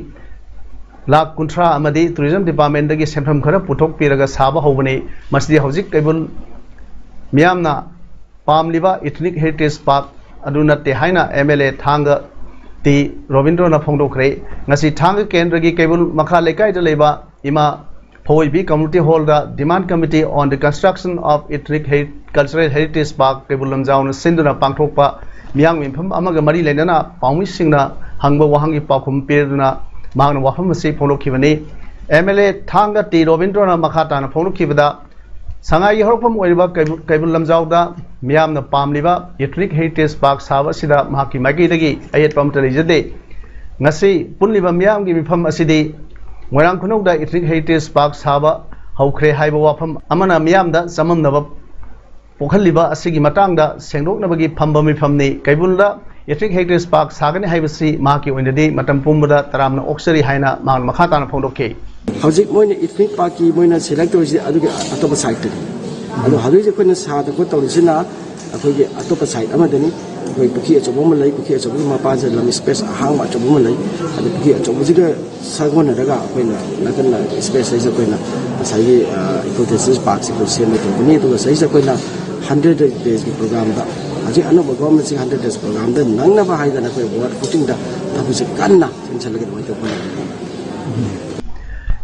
ꯂꯥꯈ ꯀꯨꯟꯊ꯭ꯔꯥ ꯑꯃꯗꯤ Tourism Departmentꯇꯒꯤ ꯁꯦꯟꯐꯝ ꯈꯔ ꯄꯨꯊꯣꯛꯄꯤꯔꯒ ꯁꯥꯕ ꯍꯧꯕꯅꯤ꯫ ꯃꯁꯤꯗꯤ ꯍꯧꯖꯤꯛ ꯀꯩꯕꯨꯜ ꯃꯤꯌꯥꯝꯅ ꯄꯥꯝꯂꯤꯕ Ethnic Heritage Park ꯑꯗꯨ ꯅꯠꯇꯦ ꯍꯥꯏꯅ MLA ꯊꯥꯡꯒ ꯇꯤ ꯔꯣꯕꯤꯟꯗ꯭ꯔꯣꯅ ꯐꯣꯡꯗꯣꯛꯈ꯭ꯔꯦ꯫ ꯉꯁꯤ ꯊꯥꯡꯒ ꯀꯦꯟꯗ꯭ꯔꯒꯤ ꯀꯩꯕꯨꯜ ꯃꯈꯥ ꯂꯩꯀꯥꯏꯗ ꯂꯩꯕ ꯏꯃꯥ ꯐꯧꯏꯕꯤ Community Hallꯗ Demand Committee on the Construction of Ethnic Heri- Cultural Heritage Park ꯀꯩꯕꯨꯜ ꯂꯝꯖꯥꯎꯅ ꯁꯤꯟꯗꯨꯅ ꯄꯥꯡꯊꯣꯛꯄ ꯃꯤꯌꯥꯝꯒꯤ ꯃꯤꯐꯝ ꯑꯃꯒ ꯃꯔꯤ ꯂꯩꯅꯅ ꯄꯥꯎꯃꯤꯁꯤꯡꯅ ꯍꯪꯕ ꯋꯥꯍꯪꯒꯤ ꯄꯥꯎꯈꯨꯝ ꯄꯤꯔꯗꯨꯅ ꯃꯍꯥꯛꯅ ꯋꯥꯐꯝ ꯑꯁꯤ ꯐꯣꯡꯗꯣꯛꯈꯤꯕꯅꯤ꯫ MLA ꯊꯥꯡꯒ ꯇꯤ ꯔꯣꯕꯤꯟꯗ꯭ꯔꯣꯅ ꯃꯈꯥ ꯇꯥꯅ ꯐꯣꯡꯗꯣꯛꯈꯤꯕꯗ, ꯁꯉꯥꯏꯒꯤ ꯍꯧꯔꯛꯐꯝ ꯑꯣꯏꯔꯤꯕ ꯀꯩꯕꯨ- ꯀꯩꯕꯨꯜ ꯂꯝꯖꯥꯎꯗ ꯃꯤꯌꯥꯝꯅ ꯄꯥꯝꯂꯤꯕ Ethnic Heritage Park ꯁꯥꯕ ꯑꯁꯤꯗ ꯃꯍꯥꯛꯀꯤ ꯃꯥꯏꯀꯩꯗꯒꯤ ꯑꯌꯦꯠꯄ ꯑꯃꯠꯇ ꯂꯩꯖꯗꯦ꯫ ꯉꯁꯤ ꯄꯨꯜꯂꯤꯕ ꯃꯤꯌꯥꯝꯒꯤ ꯃꯤꯐꯝ ꯑꯁꯤꯗꯤ ꯃꯣꯏꯔꯥꯡ ꯈꯨꯅꯧꯗ Ethnic Heritage Park ꯁꯥꯕ ꯍꯧꯈ꯭ꯔꯦ ꯍꯥꯏꯕ ꯋꯥꯐꯝ ꯑꯃꯅ ꯃꯤꯌꯥꯝꯗ ꯆꯃꯝꯅꯕ ꯄꯣꯛꯍꯜꯂꯤꯕ ꯑꯁꯤꯒꯤ ꯃꯇꯥꯡꯗ ꯁꯦꯡꯗꯣꯛꯅꯕꯒꯤ ꯐꯝꯕ ꯃꯤꯐꯝꯅꯤ꯫ ꯀꯩꯕꯨꯜꯗ Ethnic Heritage Park ꯁꯥꯒꯅꯤ ꯍꯥꯏꯕꯁꯤ ꯃꯍꯥꯛꯀꯤ ꯑꯣꯏꯅꯗꯤ ꯃꯇꯝ ꯄꯨꯝꯕꯗ ꯇꯔꯥꯝꯅ ꯑꯣꯛꯆꯔꯤ ꯍꯥꯏꯅ ꯃꯍꯥꯛꯅ ꯃꯈꯥ ꯇꯥꯅ ꯐꯣꯡꯗꯣꯛꯈꯤ꯫ ꯍꯧꯖꯤꯛ ꯃꯣꯏꯅ Ethnic Parkꯀꯤ ꯃꯣꯏꯅ select ꯇꯧꯔꯤꯁꯦ ꯑꯗꯨꯒꯤ ꯑꯇꯣꯞꯄ sideꯇꯅꯤ꯫ ꯑꯗꯣ ꯍꯧꯖꯤꯛ ꯍꯧꯖꯤꯛ ꯑꯩꯈꯣꯏꯅ ꯁꯥꯗ ꯈꯣꯠ ꯇꯧꯔꯤꯁꯤꯅ ꯑꯩꯈꯣꯏꯒꯤ ꯑꯇꯣꯞꯄ side ꯑꯃꯗꯅꯤ꯫ ꯑꯩꯈꯣꯏ ꯄꯨꯈ꯭ꯔꯤ ꯑꯆꯧꯕ ꯑꯃ ꯂꯩ, ꯄꯨꯈ꯭ꯔꯤ ꯑꯆꯧꯕꯒꯤ ꯃꯄꯥꯟꯁꯤꯗ ꯂꯝ space ꯑꯍꯥꯡꯕ ꯑꯆꯧꯕ ꯑꯃ ꯂꯩ꯫ ꯑꯗꯨ ꯄꯨꯈ꯭ꯤ ꯑꯆꯧꯕꯁꯤꯒ ꯁꯥꯒꯣꯟꯅꯔꯒ ꯑꯩꯈꯣꯏꯅ ꯅꯥꯀꯟꯗ space ꯍꯥꯏꯁꯦ ꯑꯩꯈꯣꯏꯅ ꯉꯁꯥꯏꯒꯤ Eco Tourism Parkꯁꯦ ꯑꯩꯈꯣꯏ ꯁꯦꯝꯕ ꯇꯧꯒꯅꯤ꯫ ꯑꯗꯨꯒ ꯁꯤꯗꯩꯁꯤꯗ ꯑꯩꯈꯣꯏꯅ hundred daysꯀꯤ programꯗ, ꯍꯧꯖꯤꯛ ꯑꯅꯧꯕ governmentꯁꯤ hundred days programꯗ ꯅꯪꯅꯕ ꯍꯥꯏꯗꯅ ꯑꯩꯈꯣꯏ ward fourteenꯗ ꯊꯕꯛꯁꯦ ꯀꯟꯅ ꯆꯦꯟꯁꯤꯜꯂꯒ ꯑꯗꯨꯃꯥꯏꯅ ꯇꯧꯕ꯫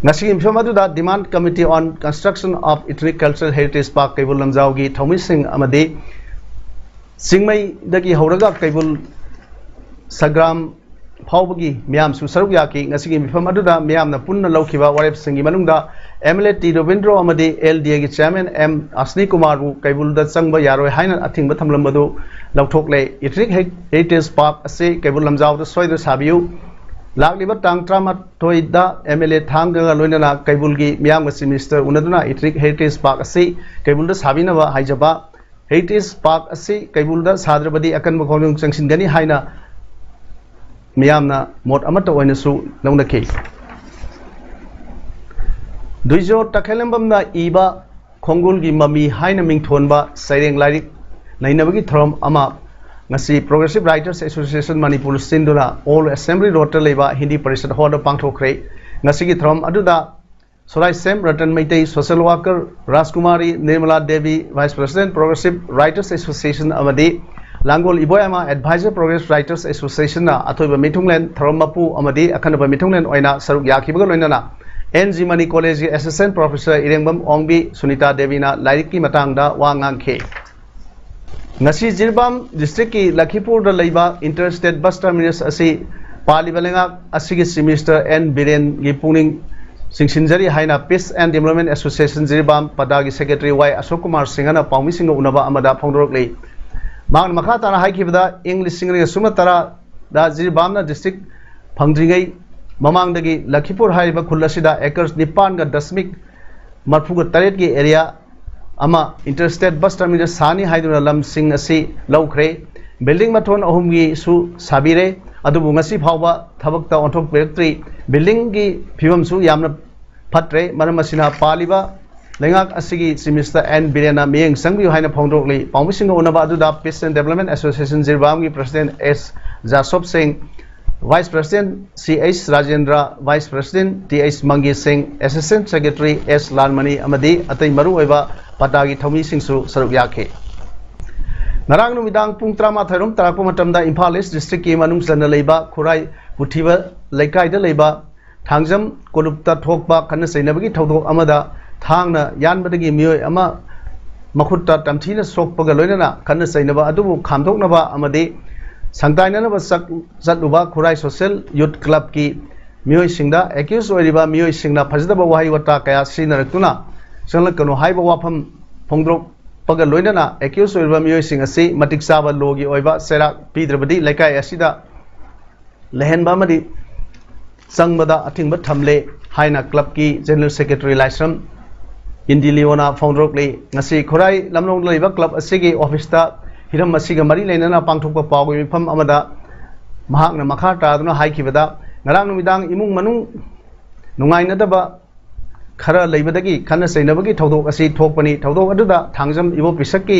ꯉꯁꯤꯒꯤ ꯃꯤꯐꯝ ꯑꯗꯨꯗ Demand Committee on Construction of Ethnic Cultural Heritage Park ꯀꯩꯕꯨꯜ ꯂꯝꯖꯥꯎꯒꯤ ꯊꯧꯃꯤꯁꯤꯡ ꯑꯃꯗꯤ ꯆꯤꯡꯃꯩꯗꯒꯤ ꯍꯧꯔꯒ ꯀꯩꯕꯨꯜ ꯁꯒ꯭ꯔꯥꯝ ꯐꯥꯎꯕꯒꯤ ꯃꯤꯌꯥꯝꯁꯨ ꯁꯔꯨꯛ ꯌꯥꯈꯤ꯫ ꯉꯁꯤꯒꯤ ꯃꯤꯐꯝ ꯑꯗꯨꯗ ꯃꯤꯌꯥꯝꯅ ꯄꯨꯟꯅ ꯂꯧꯈꯤꯕ ꯋꯥꯔꯦꯞꯁꯤꯡꯒꯤ ꯃꯅꯨꯡꯗ MLA ꯇꯤ ꯔꯣꯕꯤꯟꯗ꯭ꯔꯣ ꯑꯃꯗꯤ LDAꯒꯤ chairman ꯑꯦꯝ ꯑꯁꯅꯤ ꯀꯨꯃꯥꯔꯕꯨ ꯀꯩꯕꯨꯜꯗ ꯆꯪꯕ ꯌꯥꯔꯣꯏ ꯍꯥꯏꯅ ꯑꯊꯤꯡꯕ ꯊꯝꯂꯝꯕꯗꯨ ꯂꯧꯊꯣꯛꯂꯦ꯫ Ethnic Heritage Park ꯑꯁꯤ ꯀꯩꯕꯨꯜ ꯂꯝꯖꯥꯎꯗ ꯁꯣꯏꯗꯅ ꯁꯥꯕꯤꯌꯨ꯫ ꯂꯥꯛꯂꯤꯕ ꯇꯥꯡ ꯇꯔꯥꯃꯥꯊꯣꯏꯗ MLA ꯊꯥꯡꯒꯒ ꯂꯣꯏꯅꯅ ꯀꯩꯕꯨꯜꯒꯤ ꯃꯤꯌꯥꯝꯒ Chief Minister ꯎꯅꯗꯨꯅ Ethnic Heritage Park ꯑꯁꯤ ꯀꯩꯕꯨꯜꯗ ꯁꯥꯕꯤꯅꯕ ꯍꯥꯏꯖꯕ꯫ Heritage Park ꯑꯁꯤ ꯀꯩꯕꯨꯜꯗ ꯁꯥꯗ꯭ꯔꯕꯗꯤ ꯑꯀꯟꯕ ꯈꯣꯡꯖꯪ ꯆꯪꯁꯤꯟꯒꯅꯤ ꯍꯥꯏꯅ ꯃꯤꯌꯥꯝꯅ ꯃꯣꯠ ꯑꯃꯠꯇ ꯑꯣꯏꯅꯁꯨ ꯂꯧꯅꯈꯤ꯫ ꯗꯨꯏꯖꯣ ꯇꯈꯦꯂꯝꯕꯝꯅ ꯏꯕ ꯈꯣꯡꯒꯨꯜꯒꯤ ꯃꯃꯤ ꯍꯥꯏꯅ ꯃꯤꯡꯊꯣꯟꯕ ꯁꯩꯔꯦꯡ ꯂꯥꯏꯔꯤꯛ ꯅꯩꯅꯕꯒꯤ ꯊꯧꯔꯝ ꯑꯃ ꯉꯁꯤ Progressive Writers Association ꯃꯅꯤꯄꯨꯔ ꯁꯤꯟꯗꯨꯅ All Assembly Roadꯇ ꯂꯩꯕ Hindi Parishad Hallꯗ ꯄꯥꯡꯊꯣꯛꯈ꯭ꯔꯦ꯫ ꯉꯁꯤꯒꯤ ꯊꯧꯔꯝ ꯑꯗꯨꯗ ꯁꯣꯔꯥꯏꯁꯦꯝ Ratan Meitei, social worker ꯔꯥꯖꯀꯨꯃꯥꯔꯤ Nirmala Devi, vice president Progressive Writers Association ꯑꯃꯗꯤ ꯂꯥꯡꯒꯣꯜ ꯏꯕꯣꯌꯥꯏꯃ, advisor Progressive Writers Associationꯅ ꯑꯊꯣꯏꯕ ꯃꯤꯊꯨꯡꯂꯦꯟ, ꯊꯧꯔꯝ ꯃꯄꯨ ꯑꯃꯗꯤ ꯑꯈꯟꯅꯕ ꯃꯤꯊꯨꯡꯂꯦꯟ ꯑꯣꯏꯅ ꯁꯔꯨꯛ ꯌꯥꯈꯤꯕꯒ ꯂꯣꯏꯅꯅ ꯑꯦꯟ ꯖꯤ ꯃꯅꯤ ꯀꯣꯂꯦꯖꯀꯤ assistant professor ꯏꯔꯦꯡꯕꯝ ꯑꯣꯡꯕꯤ ꯁꯨꯅꯤꯇꯥ ꯗꯦꯕꯤꯅ ꯂꯥꯏꯔꯤꯛꯀꯤ ꯃꯇꯥꯡꯗ ꯋꯥ ꯉꯥꯡꯈꯤ꯫ ꯉꯁꯤ ꯖꯤꯔꯤꯕꯥꯝ districtꯀꯤ ꯂꯈꯤꯄꯨꯔꯗ ꯂꯩꯕ inter state bus terminus ꯑꯁꯤ ꯄꯥꯜꯂꯤꯕ ꯂꯩꯉꯥꯛ ꯑꯁꯤꯒꯤ Chief Minister ꯑꯦꯟ ꯕꯤꯔꯦꯟꯒꯤ ꯄꯨꯛꯅꯤꯡ ꯆꯤꯡꯁꯤꯟꯖꯔꯤ ꯍꯥꯏꯅ Peace and Development Association Jiribam ꯄꯗꯥꯒꯤ secretary ꯋꯥꯏ ꯑꯁꯣꯛ ꯀꯨꯃꯥꯔ ꯁꯤꯡꯍꯅ ꯄꯥꯎꯃꯤꯁꯤꯡꯒ ꯎꯅꯕ ꯑꯃꯗ ꯐꯣꯡꯗꯣꯔꯛꯂꯤ꯫ ꯃꯍꯥꯛꯅ ꯃꯈꯥ ꯇꯥꯅ ꯍꯥꯏꯈꯤꯕꯗ, ꯏꯪ ꯂꯤꯁꯤꯡ ꯑꯅꯤꯒ ꯁꯨꯞꯅ ꯇꯔꯥꯗ ꯖꯤꯔꯤꯕꯥꯝꯅ district ꯐꯪꯗ꯭ꯔꯤꯉꯩ ꯃꯃꯥꯡꯗꯒꯤ ꯂꯈꯤꯄꯨꯔ ꯍꯥꯏꯔꯤꯕ ꯈꯨꯜ ꯑꯁꯤꯗ acres ꯅꯤꯄꯥꯟꯒ ꯗꯁꯃꯤꯛ ꯃꯔꯤꯐꯨꯒ ꯇꯔꯦꯠꯀꯤ area ꯑꯃ inter state bus terminus ꯁꯥꯅꯤ ꯍꯥꯏꯗꯨꯅ ꯂꯝꯁꯤꯡ ꯑꯁꯤ ꯂꯧꯈ꯭ꯔꯦ꯫ Building ꯃꯊꯣꯟ ꯑꯍꯨꯝꯒꯤꯁꯨ ꯁꯥꯕꯤꯔꯦ, ꯑꯗꯨꯕꯨ ꯉꯁꯤ ꯐꯥꯎꯕ ꯊꯕꯛꯇ ꯑꯣꯟꯊꯣꯛꯄꯤꯔꯛꯇ꯭ꯔꯤ꯫ Buildingꯒꯤ ꯐꯤꯕꯝꯁꯨ ꯌꯥꯝꯅ ꯐꯠꯇ꯭ꯔꯦ꯫ ꯃꯔꯝ ꯑꯁꯤꯅ ꯄꯥꯜꯂꯤꯕ ꯂꯩꯉꯥꯛ ꯑꯁꯤꯒꯤ Chief Minister ꯑꯦꯟ ꯕꯤꯔꯦꯟꯅ ꯃꯤꯠꯌꯦꯡ ꯆꯪꯕꯤꯌꯨ ꯍꯥꯏꯅ ꯐꯣꯡꯗꯣꯛꯂꯤ꯫ ꯄꯥꯎꯃꯤꯁꯤꯡꯒ ꯎꯅꯕ ꯑꯗꯨꯗ Peace and Development Association ꯖꯤꯔꯤꯕꯥꯝꯒꯤ president ꯑꯦꯁ ꯖꯥꯁꯣꯞ ꯁꯤꯡ, vice president C H Rajendra, vice president T H Mange Singh, assistant secretary ꯑꯦꯁ ꯂꯥꯜꯃꯅꯤ ꯑꯃꯗꯤ ꯑꯇꯩ ꯃꯔꯨꯑꯣꯏꯕ ꯄꯇꯥꯒꯤ ꯊꯧꯃꯤꯁꯤꯡꯁꯨ ꯁꯔꯨꯛ ꯌꯥꯈꯤ꯫ ꯉꯔꯥꯡ ꯅꯨꯃꯤꯗꯥꯡ ꯄꯨꯡ ꯇꯔꯥꯃꯥꯊꯣꯏ ꯔꯣꯝ ꯇꯥꯔꯛꯄ ꯃꯇꯝꯗ ꯏꯝꯐꯥꯜ East districtꯀꯤ ꯃꯅꯨꯡ ꯆꯟꯅ ꯂꯩꯕ ꯈꯨꯔꯥꯏ ꯄꯨꯊꯤꯕ ꯂꯩꯀꯥꯏꯗ ꯂꯩꯕ ꯊꯥꯡꯖꯝ ꯀꯣꯂꯨꯞꯇ ꯊꯣꯛꯄ ꯈꯠꯅ ꯆꯩꯅꯕꯒꯤ ꯊꯧꯗꯣꯛ ꯑꯃꯗ ꯊꯥꯡꯅ ꯌꯥꯟꯕꯗꯒꯤ ꯃꯤꯑꯣꯏ ꯑꯃ ꯃꯈꯨꯠꯇ ꯇꯝꯊꯤꯅ ꯁꯣꯛꯄꯒ ꯂꯣꯏꯅꯅ ꯈꯠꯅ ꯆꯩꯅꯕ ꯑꯗꯨꯕꯨ ꯈꯥꯝꯗꯣꯛꯅꯕ ꯑꯃꯗꯤ ꯁꯪꯗꯥꯏꯅꯅꯕ ꯆꯠ-, ꯆꯠꯂꯨꯕ ꯈꯨꯔꯥꯏ Social Youth Clubꯀꯤ ꯃꯤꯑꯣꯏꯁꯤꯡꯗ accused ꯑꯣꯏꯔꯤꯕ ꯃꯤꯑꯣꯏꯁꯤꯡꯅ ꯐꯖꯗꯕ ꯋꯥꯍꯩ ꯋꯥꯇꯥ ꯀꯌꯥ ꯁꯤꯖꯤꯟꯅꯔꯛꯇꯨꯅ ꯆꯪꯂꯛꯀꯅꯨ ꯍꯥꯏꯕ ꯋꯥꯐꯝ ꯐꯣꯡꯗꯣꯔꯛꯄꯒ ꯂꯣꯏꯅꯅ accused ꯑꯣꯏꯔꯤꯕ ꯃꯤꯑꯣꯏꯁꯤꯡ ꯑꯁꯤ ꯃꯇꯤꯛ ꯆꯥꯕ lawꯒꯤ ꯑꯣꯏꯕ ꯆꯩꯔꯥꯛ ꯄꯤꯗ꯭ꯔꯕꯗꯤ ꯂꯩꯀꯥꯏ ꯑꯁꯤꯗ ꯂꯩꯍꯟꯕ ꯑꯃꯗꯤ ꯆꯪꯕꯗ ꯑꯊꯤꯡꯕ ꯊꯝꯂꯦ ꯍꯥꯏꯅ clubꯀꯤ general secretary ꯂꯥꯏꯁ꯭ꯔꯝ ꯏꯟꯗꯤꯂꯤꯑꯣꯅ ꯐꯣꯡꯗꯣꯔꯛꯂꯤ꯫ ꯉꯁꯤ ꯈꯨꯔꯥꯏ ꯂꯝꯂꯣꯡꯗ ꯂꯩꯕ club ꯑꯁꯤꯒꯤ officeꯇ ꯍꯤꯔꯝ ꯑꯁꯤꯒ ꯃꯔꯤ ꯂꯩꯅꯅ ꯄꯥꯡꯊꯣꯛꯄ ꯄꯥꯎꯒꯤ ꯃꯤꯐꯝ ꯑꯃꯗ ꯃꯍꯥꯛꯅ ꯃꯈꯥ ꯇꯥꯗꯨꯅ ꯍꯥꯏꯈꯤꯕꯗ, ꯉꯔꯥꯡ ꯅꯨꯃꯤꯗꯥꯡ ꯏꯃꯨꯡ ꯃꯅꯨꯡ ꯅꯨꯡꯉꯥꯏꯅꯗꯕ ꯈꯔ ꯂꯩꯕꯗꯒꯤ ꯈꯠꯅ ꯆꯩꯅꯕꯒꯤ ꯊꯧꯗꯣꯛ ꯑꯁꯤ ꯊꯣꯛꯄꯅꯤ꯫ ꯊꯧꯗꯣꯛ ꯑꯗꯨꯗ ꯊꯥꯡꯖꯝ ꯏꯕꯣ ꯄꯤꯁꯛꯀꯤ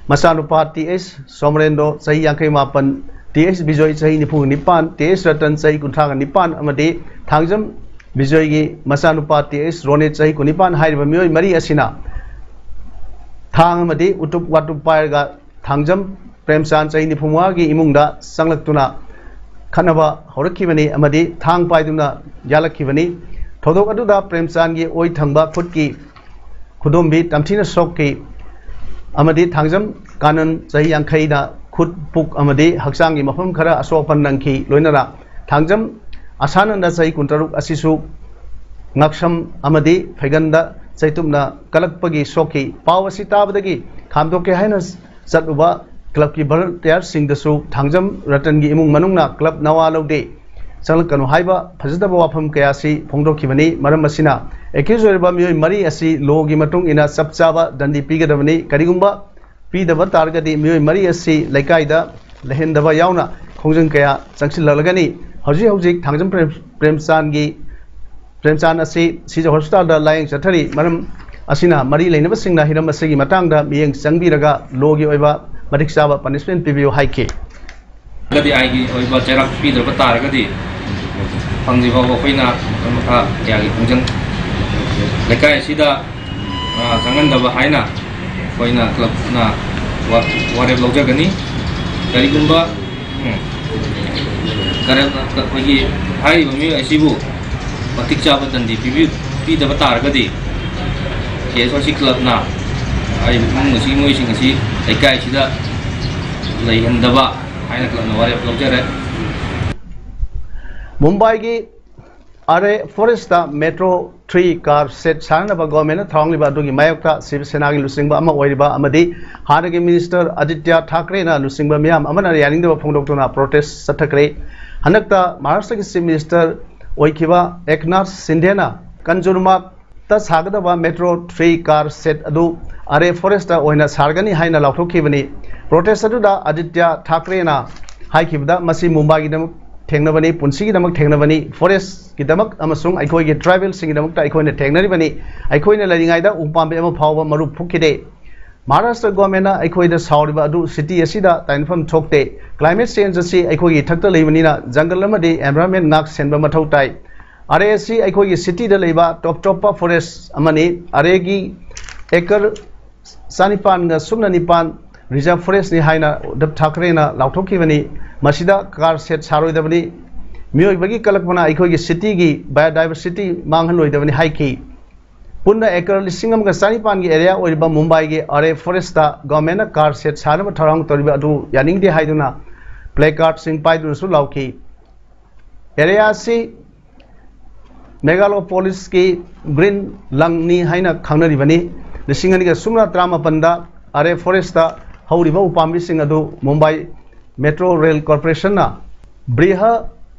ꯃꯆꯥꯅꯨꯄꯥ ꯇꯤ ꯑꯩꯆ ꯁꯣꯃꯔꯦꯟꯗꯣ, ꯆꯍꯤ ꯌꯥꯡꯈꯩ ꯃꯥꯄꯟ, ꯇꯤ ꯑꯩꯆ ꯕꯤꯖꯣꯏ, ꯆꯍꯤ ꯅꯤꯐꯨ ꯅꯤꯄꯥꯟ, ꯇꯤ ꯑꯩꯆ ꯔꯇꯟ, ꯆꯍꯤ ꯀꯨꯟꯊ꯭ꯔꯥꯒ ꯅꯤꯄꯥꯟ, ꯑꯃꯗꯤ ꯊꯥꯡꯖꯝ ꯕꯤꯖꯣꯏꯒꯤ ꯃꯆꯥꯅꯨꯄꯥ ꯇꯤ ꯑꯦꯁ ꯔꯣꯅꯤꯠ, ꯆꯍꯤ ꯀꯨꯟꯅꯤꯄꯥꯟ, ꯍꯥꯏꯔꯤꯕ ꯃꯤꯑꯣꯏ ꯃꯔꯤ ꯑꯁꯤꯅ ꯊꯥꯡ ꯑꯃꯗꯤ ꯎꯇꯨꯞ ꯋꯥꯇꯨꯞ ꯄꯥꯏꯔꯒ ꯊꯥꯡꯖꯝ ꯄ꯭ꯔꯦꯝꯆꯥꯟ, ꯆꯍꯤ ꯅꯤꯐꯨ ꯃꯉꯥꯒꯤ ꯏꯃꯨꯡꯗ ꯆꯪꯂꯛꯇꯨꯅ ꯈꯠꯅꯕ ꯍꯧꯔꯛꯈꯤꯕꯅꯤ ꯑꯃꯗꯤ ꯊꯥꯡ ꯄꯥꯏꯗꯨꯅ ꯌꯥꯜꯂꯛꯈꯤꯕꯅꯤ꯫ ꯊꯧꯗꯣꯛ ꯑꯗꯨꯗ ꯄ꯭ꯔꯦꯝꯆꯥꯟꯒꯤ ꯑꯣꯏ ꯊꯪꯕ ꯈꯨꯠꯀꯤ ꯈꯨꯗꯣꯝꯕꯤ ꯇꯝꯊꯤꯅ ꯁꯣꯛꯈꯤ ꯑꯃꯗꯤ ꯊꯥꯡꯖꯝ ꯀꯥꯅꯟ, ꯆꯍꯤ ꯌꯥꯡꯈꯩꯅ ꯈꯨꯠ, ꯄꯨꯛ ꯑꯃꯗꯤ ꯍꯛꯆꯥꯡꯒꯤ ꯃꯐꯝ ꯈꯔ ꯑꯁꯣꯛ ꯑꯄꯟ ꯅꯪꯈꯤ꯫ ꯂꯣꯏꯅꯅ ꯊꯥꯡꯖꯝ ꯑꯁꯥꯅꯟꯗ, ꯆꯍꯤ ꯀꯨꯟꯇꯔꯨꯛ ꯑꯁꯤꯁꯨ ꯉꯛꯁꯝ ꯑꯃꯗꯤ ꯐꯩꯒꯟꯗ ꯆꯩꯇꯨꯞꯅ ꯀꯜꯂꯛꯄꯒꯤ ꯁꯣꯛꯈꯤ꯫ ꯄꯥꯎ ꯑꯁꯤ ꯇꯥꯕꯗꯒꯤ ꯈꯥꯝꯗꯣꯛꯀꯦ ꯍꯥꯏꯅ ꯆꯠꯂꯨꯕ ꯀ꯭ꯂꯕꯀꯤ ꯚꯣꯂꯨꯟꯇꯤꯌꯥꯔꯁꯤꯡꯗꯁꯨ ꯊꯥꯡꯖꯝ ꯔꯇꯟꯒꯤ ꯏꯃꯨꯡ ꯃꯅꯨꯡꯅ ꯀ꯭ꯂꯕ ꯅꯋꯥ ꯂꯧꯗꯦ, ꯆꯪꯂꯛꯀꯅꯨ ꯍꯥꯏꯕ ꯐꯖꯗꯕ ꯋꯥꯐꯝ ꯀꯌꯥ ꯑꯁꯤ ꯐꯣꯡꯗꯣꯛꯈꯤꯕꯅꯤ꯫ ꯃꯔꯝ ꯑꯁꯤꯅ ꯑꯦꯀ꯭ꯌꯨꯖ ꯑꯣꯏꯔꯤꯕ ꯃꯤꯑꯣꯏ ꯃꯔꯤ ꯑꯁꯤ ꯂꯣꯒꯤ ꯃꯇꯨꯡ ꯏꯟꯅ ꯆꯞ ꯆꯥꯕ ꯗꯟꯗꯤ ꯄꯤꯒꯗꯕꯅꯤ꯫ ꯀꯔꯤꯒꯨꯝꯕ ꯄꯤꯗꯕ ꯇꯥꯔꯒꯗꯤ ꯃꯤꯑꯣꯏ ꯃꯔꯤ ꯑꯁꯤ ꯂꯩꯀꯥꯏꯗ ꯂꯩꯍꯟꯗꯕ ꯌꯥꯎꯅ ꯈꯣꯡꯖꯪ ꯀꯌꯥ ꯆꯪꯁꯤꯜꯂꯛꯂꯒꯅꯤ꯫ ꯍꯧꯖꯤꯛ ꯍꯧꯖꯤꯛ ꯊꯥꯡꯖꯝ ꯄ꯭ꯔꯦꯝ-, ꯄ꯭ꯔꯦꯝꯆꯥꯟꯒꯤ, ꯄ꯭ꯔꯦꯝꯆꯥꯟ ꯑꯁꯤ ꯁꯤꯖ ꯍꯣꯁꯄꯤꯇꯥꯜꯗ ꯂꯥꯌꯦꯡ ꯆꯠꯊꯔꯤ꯫ ꯃꯔꯝ ꯑꯁꯤꯅ ꯃꯔꯤ ꯂꯩꯅꯕꯁꯤꯡꯅ ꯍꯤꯔꯝ ꯑꯁꯤꯒꯤ ꯃꯇꯥꯡꯗ ꯃꯤꯠꯌꯦꯡ ꯆꯪꯕꯤꯔꯒ ꯂꯣꯒꯤ ꯑꯣꯏꯕ ꯃꯇꯤꯛ ꯆꯥꯕ ꯄꯅꯤꯁꯃꯦꯟ ꯄꯤꯕꯤꯌꯨ ꯍꯥꯏꯈꯤ꯫ ꯒꯗꯤ ꯑꯥꯏꯟꯒꯤ ꯑꯣꯏꯕ ꯆꯩꯔꯥꯛ ꯄꯤꯗ꯭ꯔꯕ ꯇꯥꯔꯒꯗꯤ ꯍꯧꯖꯤꯛ ꯐꯥꯎꯕ ꯑꯩꯈꯣꯏꯅ ꯃꯈꯜ ꯃꯈꯥ ꯀꯌꯥꯒꯤ ꯈꯣꯡꯖꯪ ꯂꯩꯀꯥꯏ ꯑꯁꯤꯗ, ꯑ, ꯆꯪꯍꯟꯗꯕ ꯍꯥꯏꯅ ꯑꯩꯈꯣꯏꯅ ꯀ꯭ꯂꯕꯅ ꯋꯥ-, ꯋꯥꯔꯦꯞ ꯂꯧꯖꯒꯅꯤ꯫ ꯀꯔꯤꯒꯨꯝꯕ, ꯎꯝ, ꯀꯔꯦꯞ-, ꯑꯩꯈꯣꯏꯒꯤ ꯍꯥꯏꯔꯤꯕ ꯃꯤꯑꯣꯏ ꯑꯁꯤꯕꯨ ꯃꯇꯤꯛ ꯆꯥꯕ ꯗꯟꯗꯤ ꯄꯤꯕꯤ-, ꯄꯤꯗꯕ ꯇꯥꯔꯒꯗꯤ ꯀꯦ ꯑꯦꯁ ꯑꯣ ꯁꯤ ꯀ꯭ꯂꯕꯅ ꯍꯥꯏꯔꯤꯕ ꯏꯃꯨꯡ ꯑꯁꯤꯒꯤ ꯃꯤꯑꯣꯏꯁꯤꯡ ꯑꯁꯤ ꯂꯩꯀꯥꯏ ꯑꯁꯤꯗ ꯂꯩꯍꯟꯗꯕ ꯍꯥꯏꯅ ꯀ꯭ꯂꯕꯅ ꯋꯥꯔꯦꯞ ꯂꯧꯖꯔꯦ꯫ ꯃꯨꯝꯕꯥꯏꯒꯤ Aarey forest metro three car shed ꯁꯥꯅꯅꯕ ꯒꯣꯔꯃꯦꯟꯅ ꯊꯧꯔꯥꯡꯂꯤꯕ ꯑꯗꯨꯒꯤ ꯃꯥꯌꯣꯛꯇ ꯁꯤꯕ ꯁꯦꯅꯥꯒꯤ ꯂꯨꯆꯤꯡꯕ ꯑꯃ ꯑꯣꯏꯔꯤꯕ ꯑꯃꯗꯤ ꯍꯥꯟꯅꯒꯤ ꯃꯤꯅꯤꯁꯇꯔ ꯑꯥꯗꯤꯇ꯭ꯌ ꯊꯥꯀ꯭ꯔꯦꯅ ꯂꯨꯆꯤꯡꯕ ꯃꯤꯌꯥꯝ ꯑꯃꯅ ꯌꯥꯅꯤꯡꯗꯕ ꯐꯣꯡꯗꯣꯛꯇꯨꯅ ꯄ꯭ꯔꯣꯇꯦꯁ ꯆꯠꯊꯈ꯭ꯔꯦ꯫ ꯍꯟꯗꯛꯇ ꯃꯍꯥꯔꯥꯁꯇ꯭ꯔꯒꯤ ꯆꯤꯐ ꯃꯤꯅꯤꯁꯇꯔ ꯑꯣꯏꯈꯤꯕ ꯑꯦꯛꯅꯥꯊ ꯁꯤꯟꯙꯦꯅ ꯀꯟꯖꯨꯔꯃꯥꯔꯒꯇ ꯁꯥꯒꯗꯕ ꯃꯦꯇ꯭ꯔꯣ ꯊ꯭ꯔꯤ ꯀꯥꯔ ꯁꯦꯠ ꯑꯗꯨ ꯑꯔꯦ ꯐꯣꯔꯦꯁꯇ ꯑꯣꯏꯅ ꯁꯥꯔꯒꯅꯤ ꯍꯥꯏꯅ ꯂꯥꯎꯊꯣꯛꯈꯤꯕꯅꯤ꯫ ꯄ꯭ꯔꯣꯇꯦꯁ ꯑꯗꯨꯗ ꯑꯥꯗꯤꯇ꯭ꯌ ꯊꯥꯀ꯭ꯔꯦꯅ ꯍꯥꯏꯈꯤꯕꯗ, "ꯃꯁꯤ ꯃꯨꯝꯕꯥꯏꯒꯤꯗꯃꯛ ꯊꯦꯡꯅꯕꯅꯤ, ꯄꯨꯟꯁꯤꯒꯤꯗꯃꯛ ꯊꯦꯡꯅꯕꯅꯤ, ꯐꯣꯔꯦꯁꯀꯤꯗꯃꯛ ꯑꯃꯁꯨꯡ ꯑꯩꯈꯣꯏꯒꯤ ꯇ꯭ꯔꯥꯏꯕꯦꯜꯁꯤꯡꯒꯤꯗꯃꯛꯇ ꯑꯩꯈꯣꯏꯅ ꯊꯦꯡꯅꯔꯤꯕꯅꯤ꯫ ꯑꯩꯈꯣꯏꯅ ꯂꯩꯔꯤꯉꯩꯗ ꯎꯄꯥꯝꯕꯤ ꯑꯃ ꯐꯥꯎꯕ ꯃꯔꯨ ꯐꯨꯛꯈꯤꯗꯦ꯫ ꯃꯍꯥꯔꯥꯁꯇ꯭ꯔ ꯒꯣꯔꯃꯦꯟꯅ ꯑꯩꯈꯣꯏꯗ ꯁꯥꯎꯔꯤꯕ ꯑꯗꯨ ꯁꯤꯇꯤ ꯑꯁꯤꯗ ꯇꯥꯏꯅꯐꯝ ꯊꯣꯛꯇꯦ꯫ ꯀ꯭ꯂꯥꯏꯃꯦꯠ ꯆꯦꯟꯖ ꯑꯁꯤ ꯑꯩꯈꯣꯏꯒꯤ ꯏꯊꯛꯇ ꯂꯩꯕꯅꯤꯅ ꯖꯪꯒꯜ ꯑꯃꯗꯤ ꯑꯦꯟꯚꯥꯏꯔꯟꯃꯦꯟ ꯉꯥꯛ ꯁꯦꯟꯕ ꯃꯊꯧ ꯇꯥꯏ꯫ ꯑꯔꯦ ꯑꯁꯤ ꯑꯩꯈꯣꯏꯒꯤ ꯁꯤꯇꯤꯗ ꯂꯩꯕ ꯇꯣꯞ ꯇꯣꯞꯄ ꯐꯣꯔꯦꯁ ꯑꯃꯅꯤ꯫ ꯑꯔꯦꯒꯤ ꯑꯦꯀꯔ ꯆꯅꯤꯄꯥꯟꯒ ꯁꯨꯞꯅ ꯅꯤꯄꯥꯟ ꯔꯤꯖꯔꯚ ꯐꯣꯔꯦꯁꯅꯤ ꯍꯥꯏꯅ ꯎꯗꯞ ꯊꯥꯀꯔꯦꯅ ꯂꯥꯎꯊꯣꯛꯈꯤꯕꯅꯤ꯫ ꯃꯁꯤꯗ ꯀꯥꯔ ꯁꯦꯠ ꯁꯥꯔꯣꯏꯗꯕꯅꯤ꯫ ꯃꯤꯑꯣꯏꯕꯒꯤ ꯀꯜꯂꯛꯄꯅ ꯑꯩꯈꯣꯏꯒꯤ ꯁꯤꯇꯤꯒꯤ ꯕꯥꯏꯑꯣꯗꯥꯏꯕꯔꯁꯤꯇꯤ ꯃꯥꯡꯍꯟꯂꯣꯏꯗꯕꯅꯤ ꯍꯥꯏꯈꯤ꯫ ꯄꯨꯟꯅ ꯑꯦꯀꯔ ꯂꯤꯁꯤꯡ ꯑꯃꯒ ꯆꯅꯤꯄꯥꯟꯒꯤ ꯑꯦꯔꯤꯌꯥ ꯑꯣꯏꯔꯤꯕ ꯃꯨꯝꯕꯥꯏꯒꯤ ꯑꯔꯦ ꯐꯣꯔꯦꯁꯇ ꯒꯚꯔꯟꯃꯦꯟꯠꯅ ꯀꯥꯔ ꯁꯦꯠ ꯁꯥꯅꯕ ꯊꯧꯔꯥꯡ ꯇꯧꯔꯤꯕ ꯑꯗꯨ ꯌꯥꯅꯤꯡꯗꯦ ꯍꯥꯏꯗꯨꯅ ꯄ꯭ꯂꯦ ꯀꯥꯔꯗꯁꯤꯡ ꯄꯥꯏꯗꯨꯅꯁꯨ ꯂꯥꯎꯈꯤ꯫ ꯑꯦꯔꯤꯌꯥ ꯑꯁꯤ ꯃꯦꯒꯥꯂꯣꯄꯣꯂꯤꯁꯀꯤ ꯒ꯭ꯔꯤꯟ ꯂꯪꯅꯤ ꯍꯥꯏꯅ ꯈꯪꯅꯔꯤꯕꯅꯤ꯫ ꯂꯤꯁꯤꯡ ꯑꯅꯤꯒ ꯁꯨꯞꯅ ꯇꯔꯥꯃꯥꯄꯟꯗ ꯑꯔꯦ ꯐꯣꯔꯦꯁꯇ ꯍꯧꯔꯤꯕ ꯎꯄꯥꯝꯕꯤꯁꯤꯡ ꯑꯗꯨ ꯃꯨꯝꯕꯥꯏ ꯃꯦꯇ꯭ꯔꯣ ꯔꯦꯜ ꯀꯣꯔꯄꯣꯔꯦꯁꯟꯅ ꯕ꯭ꯔꯤꯍ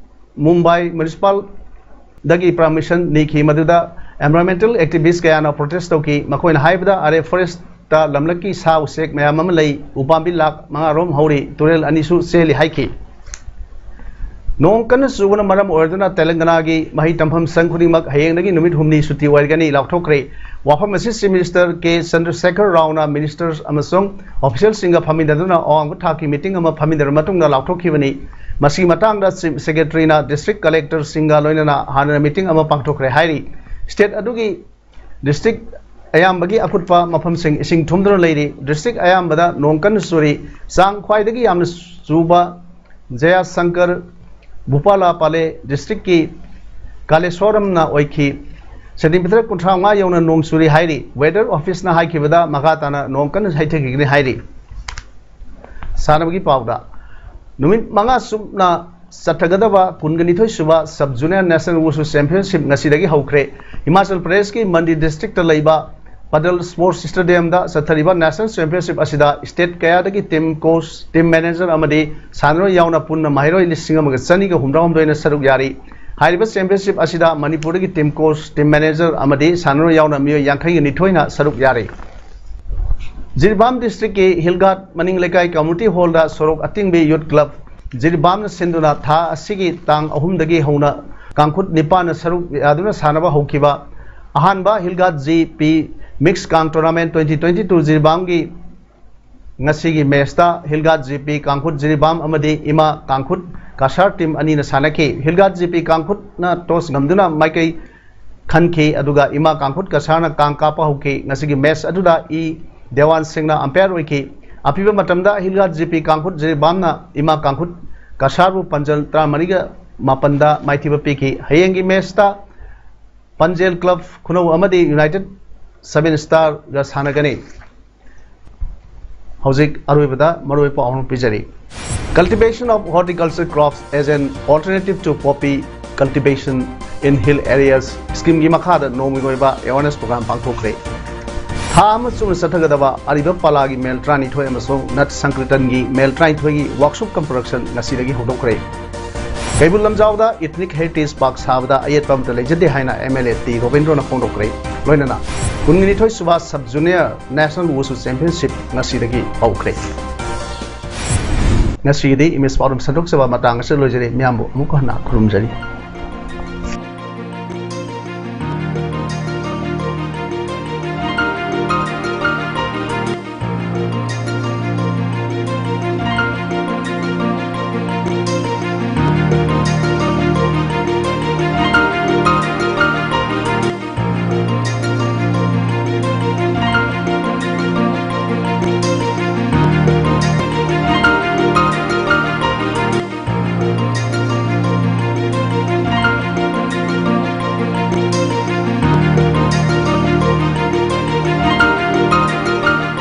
ꯃꯨꯝꯕꯥꯏ ꯃ꯭ꯌꯨꯅꯤꯁꯤꯄꯥꯜꯗꯒꯤ ꯄꯔꯃꯤꯁꯟ ꯅꯤꯈꯤ, ꯃꯗꯨꯗ ꯑꯦꯟꯚꯥꯏꯔꯣꯟꯃꯦꯟꯇꯦꯜ ꯑꯦꯛꯇꯤꯚꯤꯁ꯭ꯠ ꯀꯌꯥꯅ ꯄ꯭ꯔꯣꯇꯦꯁ꯭ꯠ ꯇꯧꯈꯤ꯫ ꯃꯈꯣꯏꯅ ꯍꯥꯏꯕꯗ, ꯑꯔꯦ ꯐꯣꯔꯦꯁ꯭ꯠꯇ ꯂꯝꯂꯛꯀꯤ ꯁꯥ ꯎꯆꯦꯛ ꯃꯌꯥꯝ ꯑꯃ ꯂꯩ, ꯎꯄꯥꯝꯕꯤ ꯂꯥꯈ ꯃꯉꯥ ꯔꯣꯝ ꯍꯧꯔꯤ, ꯇꯨꯔꯦꯜ ꯑꯅꯤꯁꯨ ꯆꯦꯜꯂꯤ ꯍꯥꯏꯈꯤ꯫ ꯅꯣꯡ ꯀꯟꯅ ꯆꯨꯕꯅ ꯃꯔꯝ ꯑꯣꯏꯗꯨꯅ ꯇꯦꯂꯪꯒꯅꯥꯒꯤ ꯃꯍꯩ ꯇꯝꯐꯝ ꯁꯪ ꯈꯨꯗꯤꯡꯃꯛ ꯍꯌꯦꯡꯗꯒꯤ ꯅꯨꯃꯤꯠ ꯍꯨꯝꯅꯤ ꯁꯨꯇꯤ ꯑꯣꯏꯔꯒꯅꯤ ꯂꯥꯎꯊꯣꯛꯈ꯭ꯔꯦ꯫ ꯋꯥꯐꯝ ꯑꯁꯤ ꯆꯤꯐ ꯃꯤꯅꯤꯁꯇꯔ ꯀꯦ ꯆꯟꯗ꯭ꯔꯁꯦꯈꯔ ꯔꯥꯎꯅ ꯃꯤꯅꯤꯁꯇꯔ ꯑꯃꯁꯨꯡ ꯑꯣꯐꯤꯁꯤꯌꯦꯜꯁꯤꯡꯒ ꯐꯝꯃꯤꯟꯅꯗꯨꯅ ꯑꯋꯥꯡꯕ ꯊꯥꯛꯀꯤ ꯃꯤꯇꯤꯡ ꯑꯃ ꯐꯝꯃꯤꯟꯅꯔꯕ ꯃꯇꯨꯡꯗ ꯂꯥꯎꯊꯣꯛꯈꯤꯕꯅꯤ꯫ ꯃꯁꯤꯒꯤ ꯃꯇꯥꯡꯗ ꯆꯤꯐ ꯁꯦꯀ꯭ꯔꯦꯇꯔꯤꯅ ꯗꯤꯁꯇ꯭ꯔꯤꯛ ꯀꯂꯦꯛꯇꯔꯁꯤꯡꯒ ꯂꯣꯏꯅꯅ ꯍꯥꯟꯅ ꯃꯤꯇꯤꯡ ꯑꯃ ꯄꯥꯡꯊꯣꯛꯈ꯭ꯔꯦ ꯍꯥꯏꯔꯤ꯫ ꯁ꯭ꯇꯦꯠ ꯑꯗꯨꯒꯤ ꯗꯤꯁꯇ꯭ꯔꯤꯛ ꯑꯌꯥꯝꯕꯒꯤ ꯑꯀꯨꯠꯄ ꯃꯐꯝꯁꯤꯡ ꯏꯁꯤꯡ ꯊꯨꯝꯗꯨꯅ ꯂꯩꯔꯤ꯫ ꯗꯤꯁꯇ꯭ꯔꯤꯛ ꯑꯌꯥꯝꯕꯗ ꯅꯣꯡ ꯀꯟꯅ ꯆꯨꯔꯤ꯫ ꯆꯥꯡ ꯈ꯭ꯋꯥꯏꯗꯒꯤ ꯌꯥꯝꯅ ꯆꯨꯕ ꯖꯌꯥꯁꯪꯀꯔ ꯚꯨꯄꯥꯂꯥꯄꯥꯂꯦ ꯗꯤꯁꯇ꯭ꯔꯤꯛꯀꯤ ꯀꯥꯂꯦꯁꯣꯔꯝꯅ ꯑꯣꯏꯈꯤ꯫ ꯁꯦꯟꯇꯤꯃꯤꯇꯔ ꯀꯨꯟꯊ꯭ꯔꯥ ꯃꯉꯥ ꯌꯧꯅ ꯅꯣꯡ ꯆꯨꯔꯤ ꯍꯥꯏꯔꯤ꯫ ꯋꯦꯗꯔ ꯑꯣꯐꯤꯁꯅ ꯍꯥꯏꯈꯤꯕꯗ ꯃꯈꯥ ꯇꯥꯅ ꯅꯣꯡ ꯀꯟꯅ ꯍꯩꯊꯈꯤꯒꯅꯤ ꯍꯥꯏꯔꯤ꯫ ꯁꯥꯟꯅꯕꯒꯤ ꯄꯥꯎꯗ, ꯅꯨꯃꯤꯠ ꯃꯉꯥ ꯆꯨꯞꯅ ꯆꯠꯊꯒꯗꯕ ꯀꯨꯟꯒ ꯅꯤꯊꯣꯏ ꯁꯨꯕ ꯁꯕ ꯖꯨꯅꯤꯌꯔ ꯅꯦꯁꯅꯦꯜ ꯋꯨꯁꯨ ꯆꯦꯝꯄꯤꯌꯟꯁꯤꯞ ꯉꯁꯤꯗꯒꯤ ꯍꯧꯈ꯭ꯔꯦ꯫ ꯍꯤꯃꯥꯆꯜ ꯄ꯭ꯔꯗꯦꯁꯀꯤ ꯃꯟꯗꯤ ꯗꯤꯁꯇ꯭ꯔꯤꯛꯇ ꯂꯩꯕ ꯄꯗꯜ ꯁ꯭ꯄꯣꯔꯠꯁ ꯁ꯭ꯇꯦꯗꯤꯌꯝꯗ ꯆꯠꯊꯔꯤꯕ ꯅꯦꯁꯅꯦꯜ ꯆꯦꯝꯄꯤꯌꯟꯁꯤꯞ ꯑꯁꯤꯗ ꯁ꯭ꯇꯦꯠ ꯀꯌꯥꯗꯒꯤ ꯇꯤꯝ ꯀꯣꯆ, ꯇꯤꯝ ꯃꯦꯅꯦꯖꯔ ꯑꯃꯗꯤ ꯁꯥꯟꯅꯔꯣꯏ ꯌꯥꯎꯅ ꯄꯨꯟꯅ ꯃꯍꯩꯔꯣꯏ ꯂꯤꯁꯤꯡ ꯑꯃꯒ ꯆꯅꯤꯒ ꯍꯨꯝꯗ꯭ꯔꯥ ꯍꯨꯝꯗꯣꯏꯅ ꯁꯔꯨꯛ ꯌꯥꯔꯤ꯫ ꯍꯥꯏꯔꯤꯕ ꯆꯦꯝꯄꯤꯌꯟꯁꯤꯞ ꯑꯁꯤꯗ ꯃꯅꯤꯄꯨꯔꯗꯒꯤ ꯇꯤꯝ ꯀꯣꯆ, ꯇꯤꯝ ꯃꯦꯅꯦꯖꯔ ꯑꯃꯗꯤ ꯁꯥꯟꯅꯔꯣꯏ ꯌꯥꯎꯅ ꯃꯤꯑꯣꯏ ꯌꯥꯡꯈꯩꯒ ꯅꯤꯊꯣꯏꯅ ꯁꯔꯨꯛ ꯌꯥꯔꯤ꯫ ꯖꯤꯔꯤꯕꯥꯝ ꯗꯤꯁꯇ꯭ꯔꯤꯛꯀꯤ ꯍꯤꯜꯒꯥꯠ ꯃꯅꯤꯡ ꯂꯩꯀꯥꯏ ꯀꯝꯃ꯭ꯌꯨꯅꯤꯇꯤ ꯍꯣꯜꯗ ꯁꯣꯔꯣꯛ ꯑꯇꯤꯡꯕꯤ ꯌꯨꯠ ꯀ꯭ꯂꯕ ꯖꯤꯔꯤꯕꯥꯝꯅ ꯁꯤꯟꯗꯨꯅ ꯊꯥ ꯑꯁꯤꯒꯤ ꯇꯥꯡ ꯑꯍꯨꯝꯗꯒꯤ ꯍꯧꯅ ꯀꯥꯡꯈꯨꯠ ꯅꯤꯄꯥꯟꯅ ꯁꯔꯨꯛ ꯌꯥꯗꯨꯅ ꯁꯥꯟꯅꯕ ꯍꯧꯈꯤꯕ ꯑꯍꯥꯟꯕ ꯍꯤꯜꯒꯥꯠ ꯖꯤ ꯄꯤ ꯃꯤꯛꯁ ꯀꯥꯡ ꯇꯣꯔꯅꯥꯃꯦꯟꯠ ꯇ꯭ꯋꯦꯟꯇꯤ ꯇ꯭ꯋꯦꯟꯇꯤ ꯇꯨ ꯖꯤꯔꯤꯕꯥꯝꯒꯤ ꯉꯁꯤꯒꯤ ꯃꯦꯠꯁꯇ ꯍꯤꯜꯒꯥꯠ ꯖꯤ ꯄꯤ ꯀꯥꯡꯈꯨꯠ ꯖꯤꯔꯤꯕꯥꯝ ꯑꯃꯗꯤ ꯏꯃꯥ ꯀꯥꯡꯈꯨꯠ ꯀꯁꯥꯔ team ꯑꯅꯤꯅ ꯁꯥꯟꯅꯈꯤ꯫ ꯍꯤꯜꯒꯥꯠ ꯖꯦ ꯄꯤ ꯀꯥꯡꯈꯨꯠꯅ toss ꯉꯝꯗꯨꯅ ꯃꯥꯏꯀꯩ ꯈꯟꯈꯤ, ꯑꯗꯨꯒ ꯏꯃꯥ ꯀꯥꯡꯈꯨꯠ ꯀꯁꯥꯔꯅ ꯀꯥꯡ ꯀꯥꯞꯄ ꯍꯧꯈꯤ꯫ ꯉꯁꯤꯒꯤ match ꯑꯗꯨꯗ ꯏ ꯗꯦꯋꯥꯟ ꯁꯤꯡꯅ umpire ꯑꯣꯏꯈꯤ꯫ ꯑꯄꯤꯕ ꯃꯇꯝꯗ ꯍꯤꯜꯒꯥꯠ ꯖꯦ ꯄꯤ ꯀꯥꯡꯈꯨꯠ ꯖꯤꯔꯤꯕꯥꯝꯅ ꯏꯃꯥ ꯀꯥꯡꯈꯨꯠ ꯀꯁꯥꯔꯕꯨ ꯄꯟꯖꯜ ꯇꯔꯥꯃꯔꯤꯒ ꯃꯥꯄꯟꯗ ꯃꯥꯏꯊꯤꯕ ꯄꯤꯈꯤ꯫ ꯍꯌꯦꯡꯒꯤ matchꯇ ꯄꯟꯖꯦꯜ club ꯈꯨꯅꯧ ꯑꯃꯗꯤ United Seven Starꯒ ꯁꯥꯟꯅꯒꯅꯤ꯫ ꯍꯧꯖꯤꯛ ꯑꯔꯣꯏꯕꯗ ꯃꯔꯨꯑꯣꯏꯕ ꯄꯥꯎ ꯑꯃ ꯄꯤꯖꯔꯤ꯫ Cultivation of horticulture crops as an alternative to poppy cultivation in hill areas schemeꯒꯤ ꯃꯈꯥꯗ ꯅꯣꯡꯃꯒꯤ ꯑꯣꯏꯕ awareness program ꯄꯥꯡꯊꯣꯛꯈ꯭ꯔꯦ꯫ ꯊꯥ ꯑꯃ ꯆꯨꯞꯅ ꯆꯠꯊꯒꯗꯕ ꯑꯔꯤꯕ ꯄꯥꯂꯥꯒꯤ ꯃꯦꯜ ꯇꯔꯥꯅꯤꯊꯣꯏ ꯑꯃꯁꯨꯡ ꯅꯠ ꯁꯪꯀ꯭ꯔꯤꯇꯟꯒꯤ ꯃꯦꯜ ꯇꯔꯥꯅꯤꯊꯣꯏꯒꯤ workshop cum production ꯉꯁꯤꯗꯒꯤ ꯍꯧꯗꯣꯛꯈ꯭ꯔꯦ꯫ ꯀꯩꯕꯨꯜ ꯂꯝꯖꯥꯎꯗ Ethnic Heritage Park ꯁꯥꯕꯗ ꯑꯌꯦꯠꯄ ꯑꯃꯠꯇ ꯂꯩꯖꯗꯦ ꯍꯥꯏꯅ MLA ꯇꯤ ꯔꯣꯕꯤꯟꯗ꯭ꯔꯣꯅ ꯐꯣꯡꯗꯣꯛꯈ꯭ꯔꯦ꯫ ꯂꯣꯏꯅꯅ ꯀꯨꯟꯅꯤꯊꯣꯏ ꯁꯨꯕ Sub Junior National Wushu Championship ꯉꯁꯤꯗꯒꯤ ꯍꯧꯈ꯭ꯔꯦ꯫ ꯉꯁꯤꯒꯤꯗꯤ English ꯄꯥꯎꯗꯝ ꯁꯟꯗꯣꯛꯆꯕ ꯃꯇꯥꯡ ꯑꯁꯤꯗ ꯂꯣꯏꯖꯔꯦ꯫ ꯃꯤꯌꯥꯝꯕꯨ ꯑꯃꯨꯛ ꯍꯟꯅ ꯈꯨꯔꯨꯝꯖꯔꯤ꯫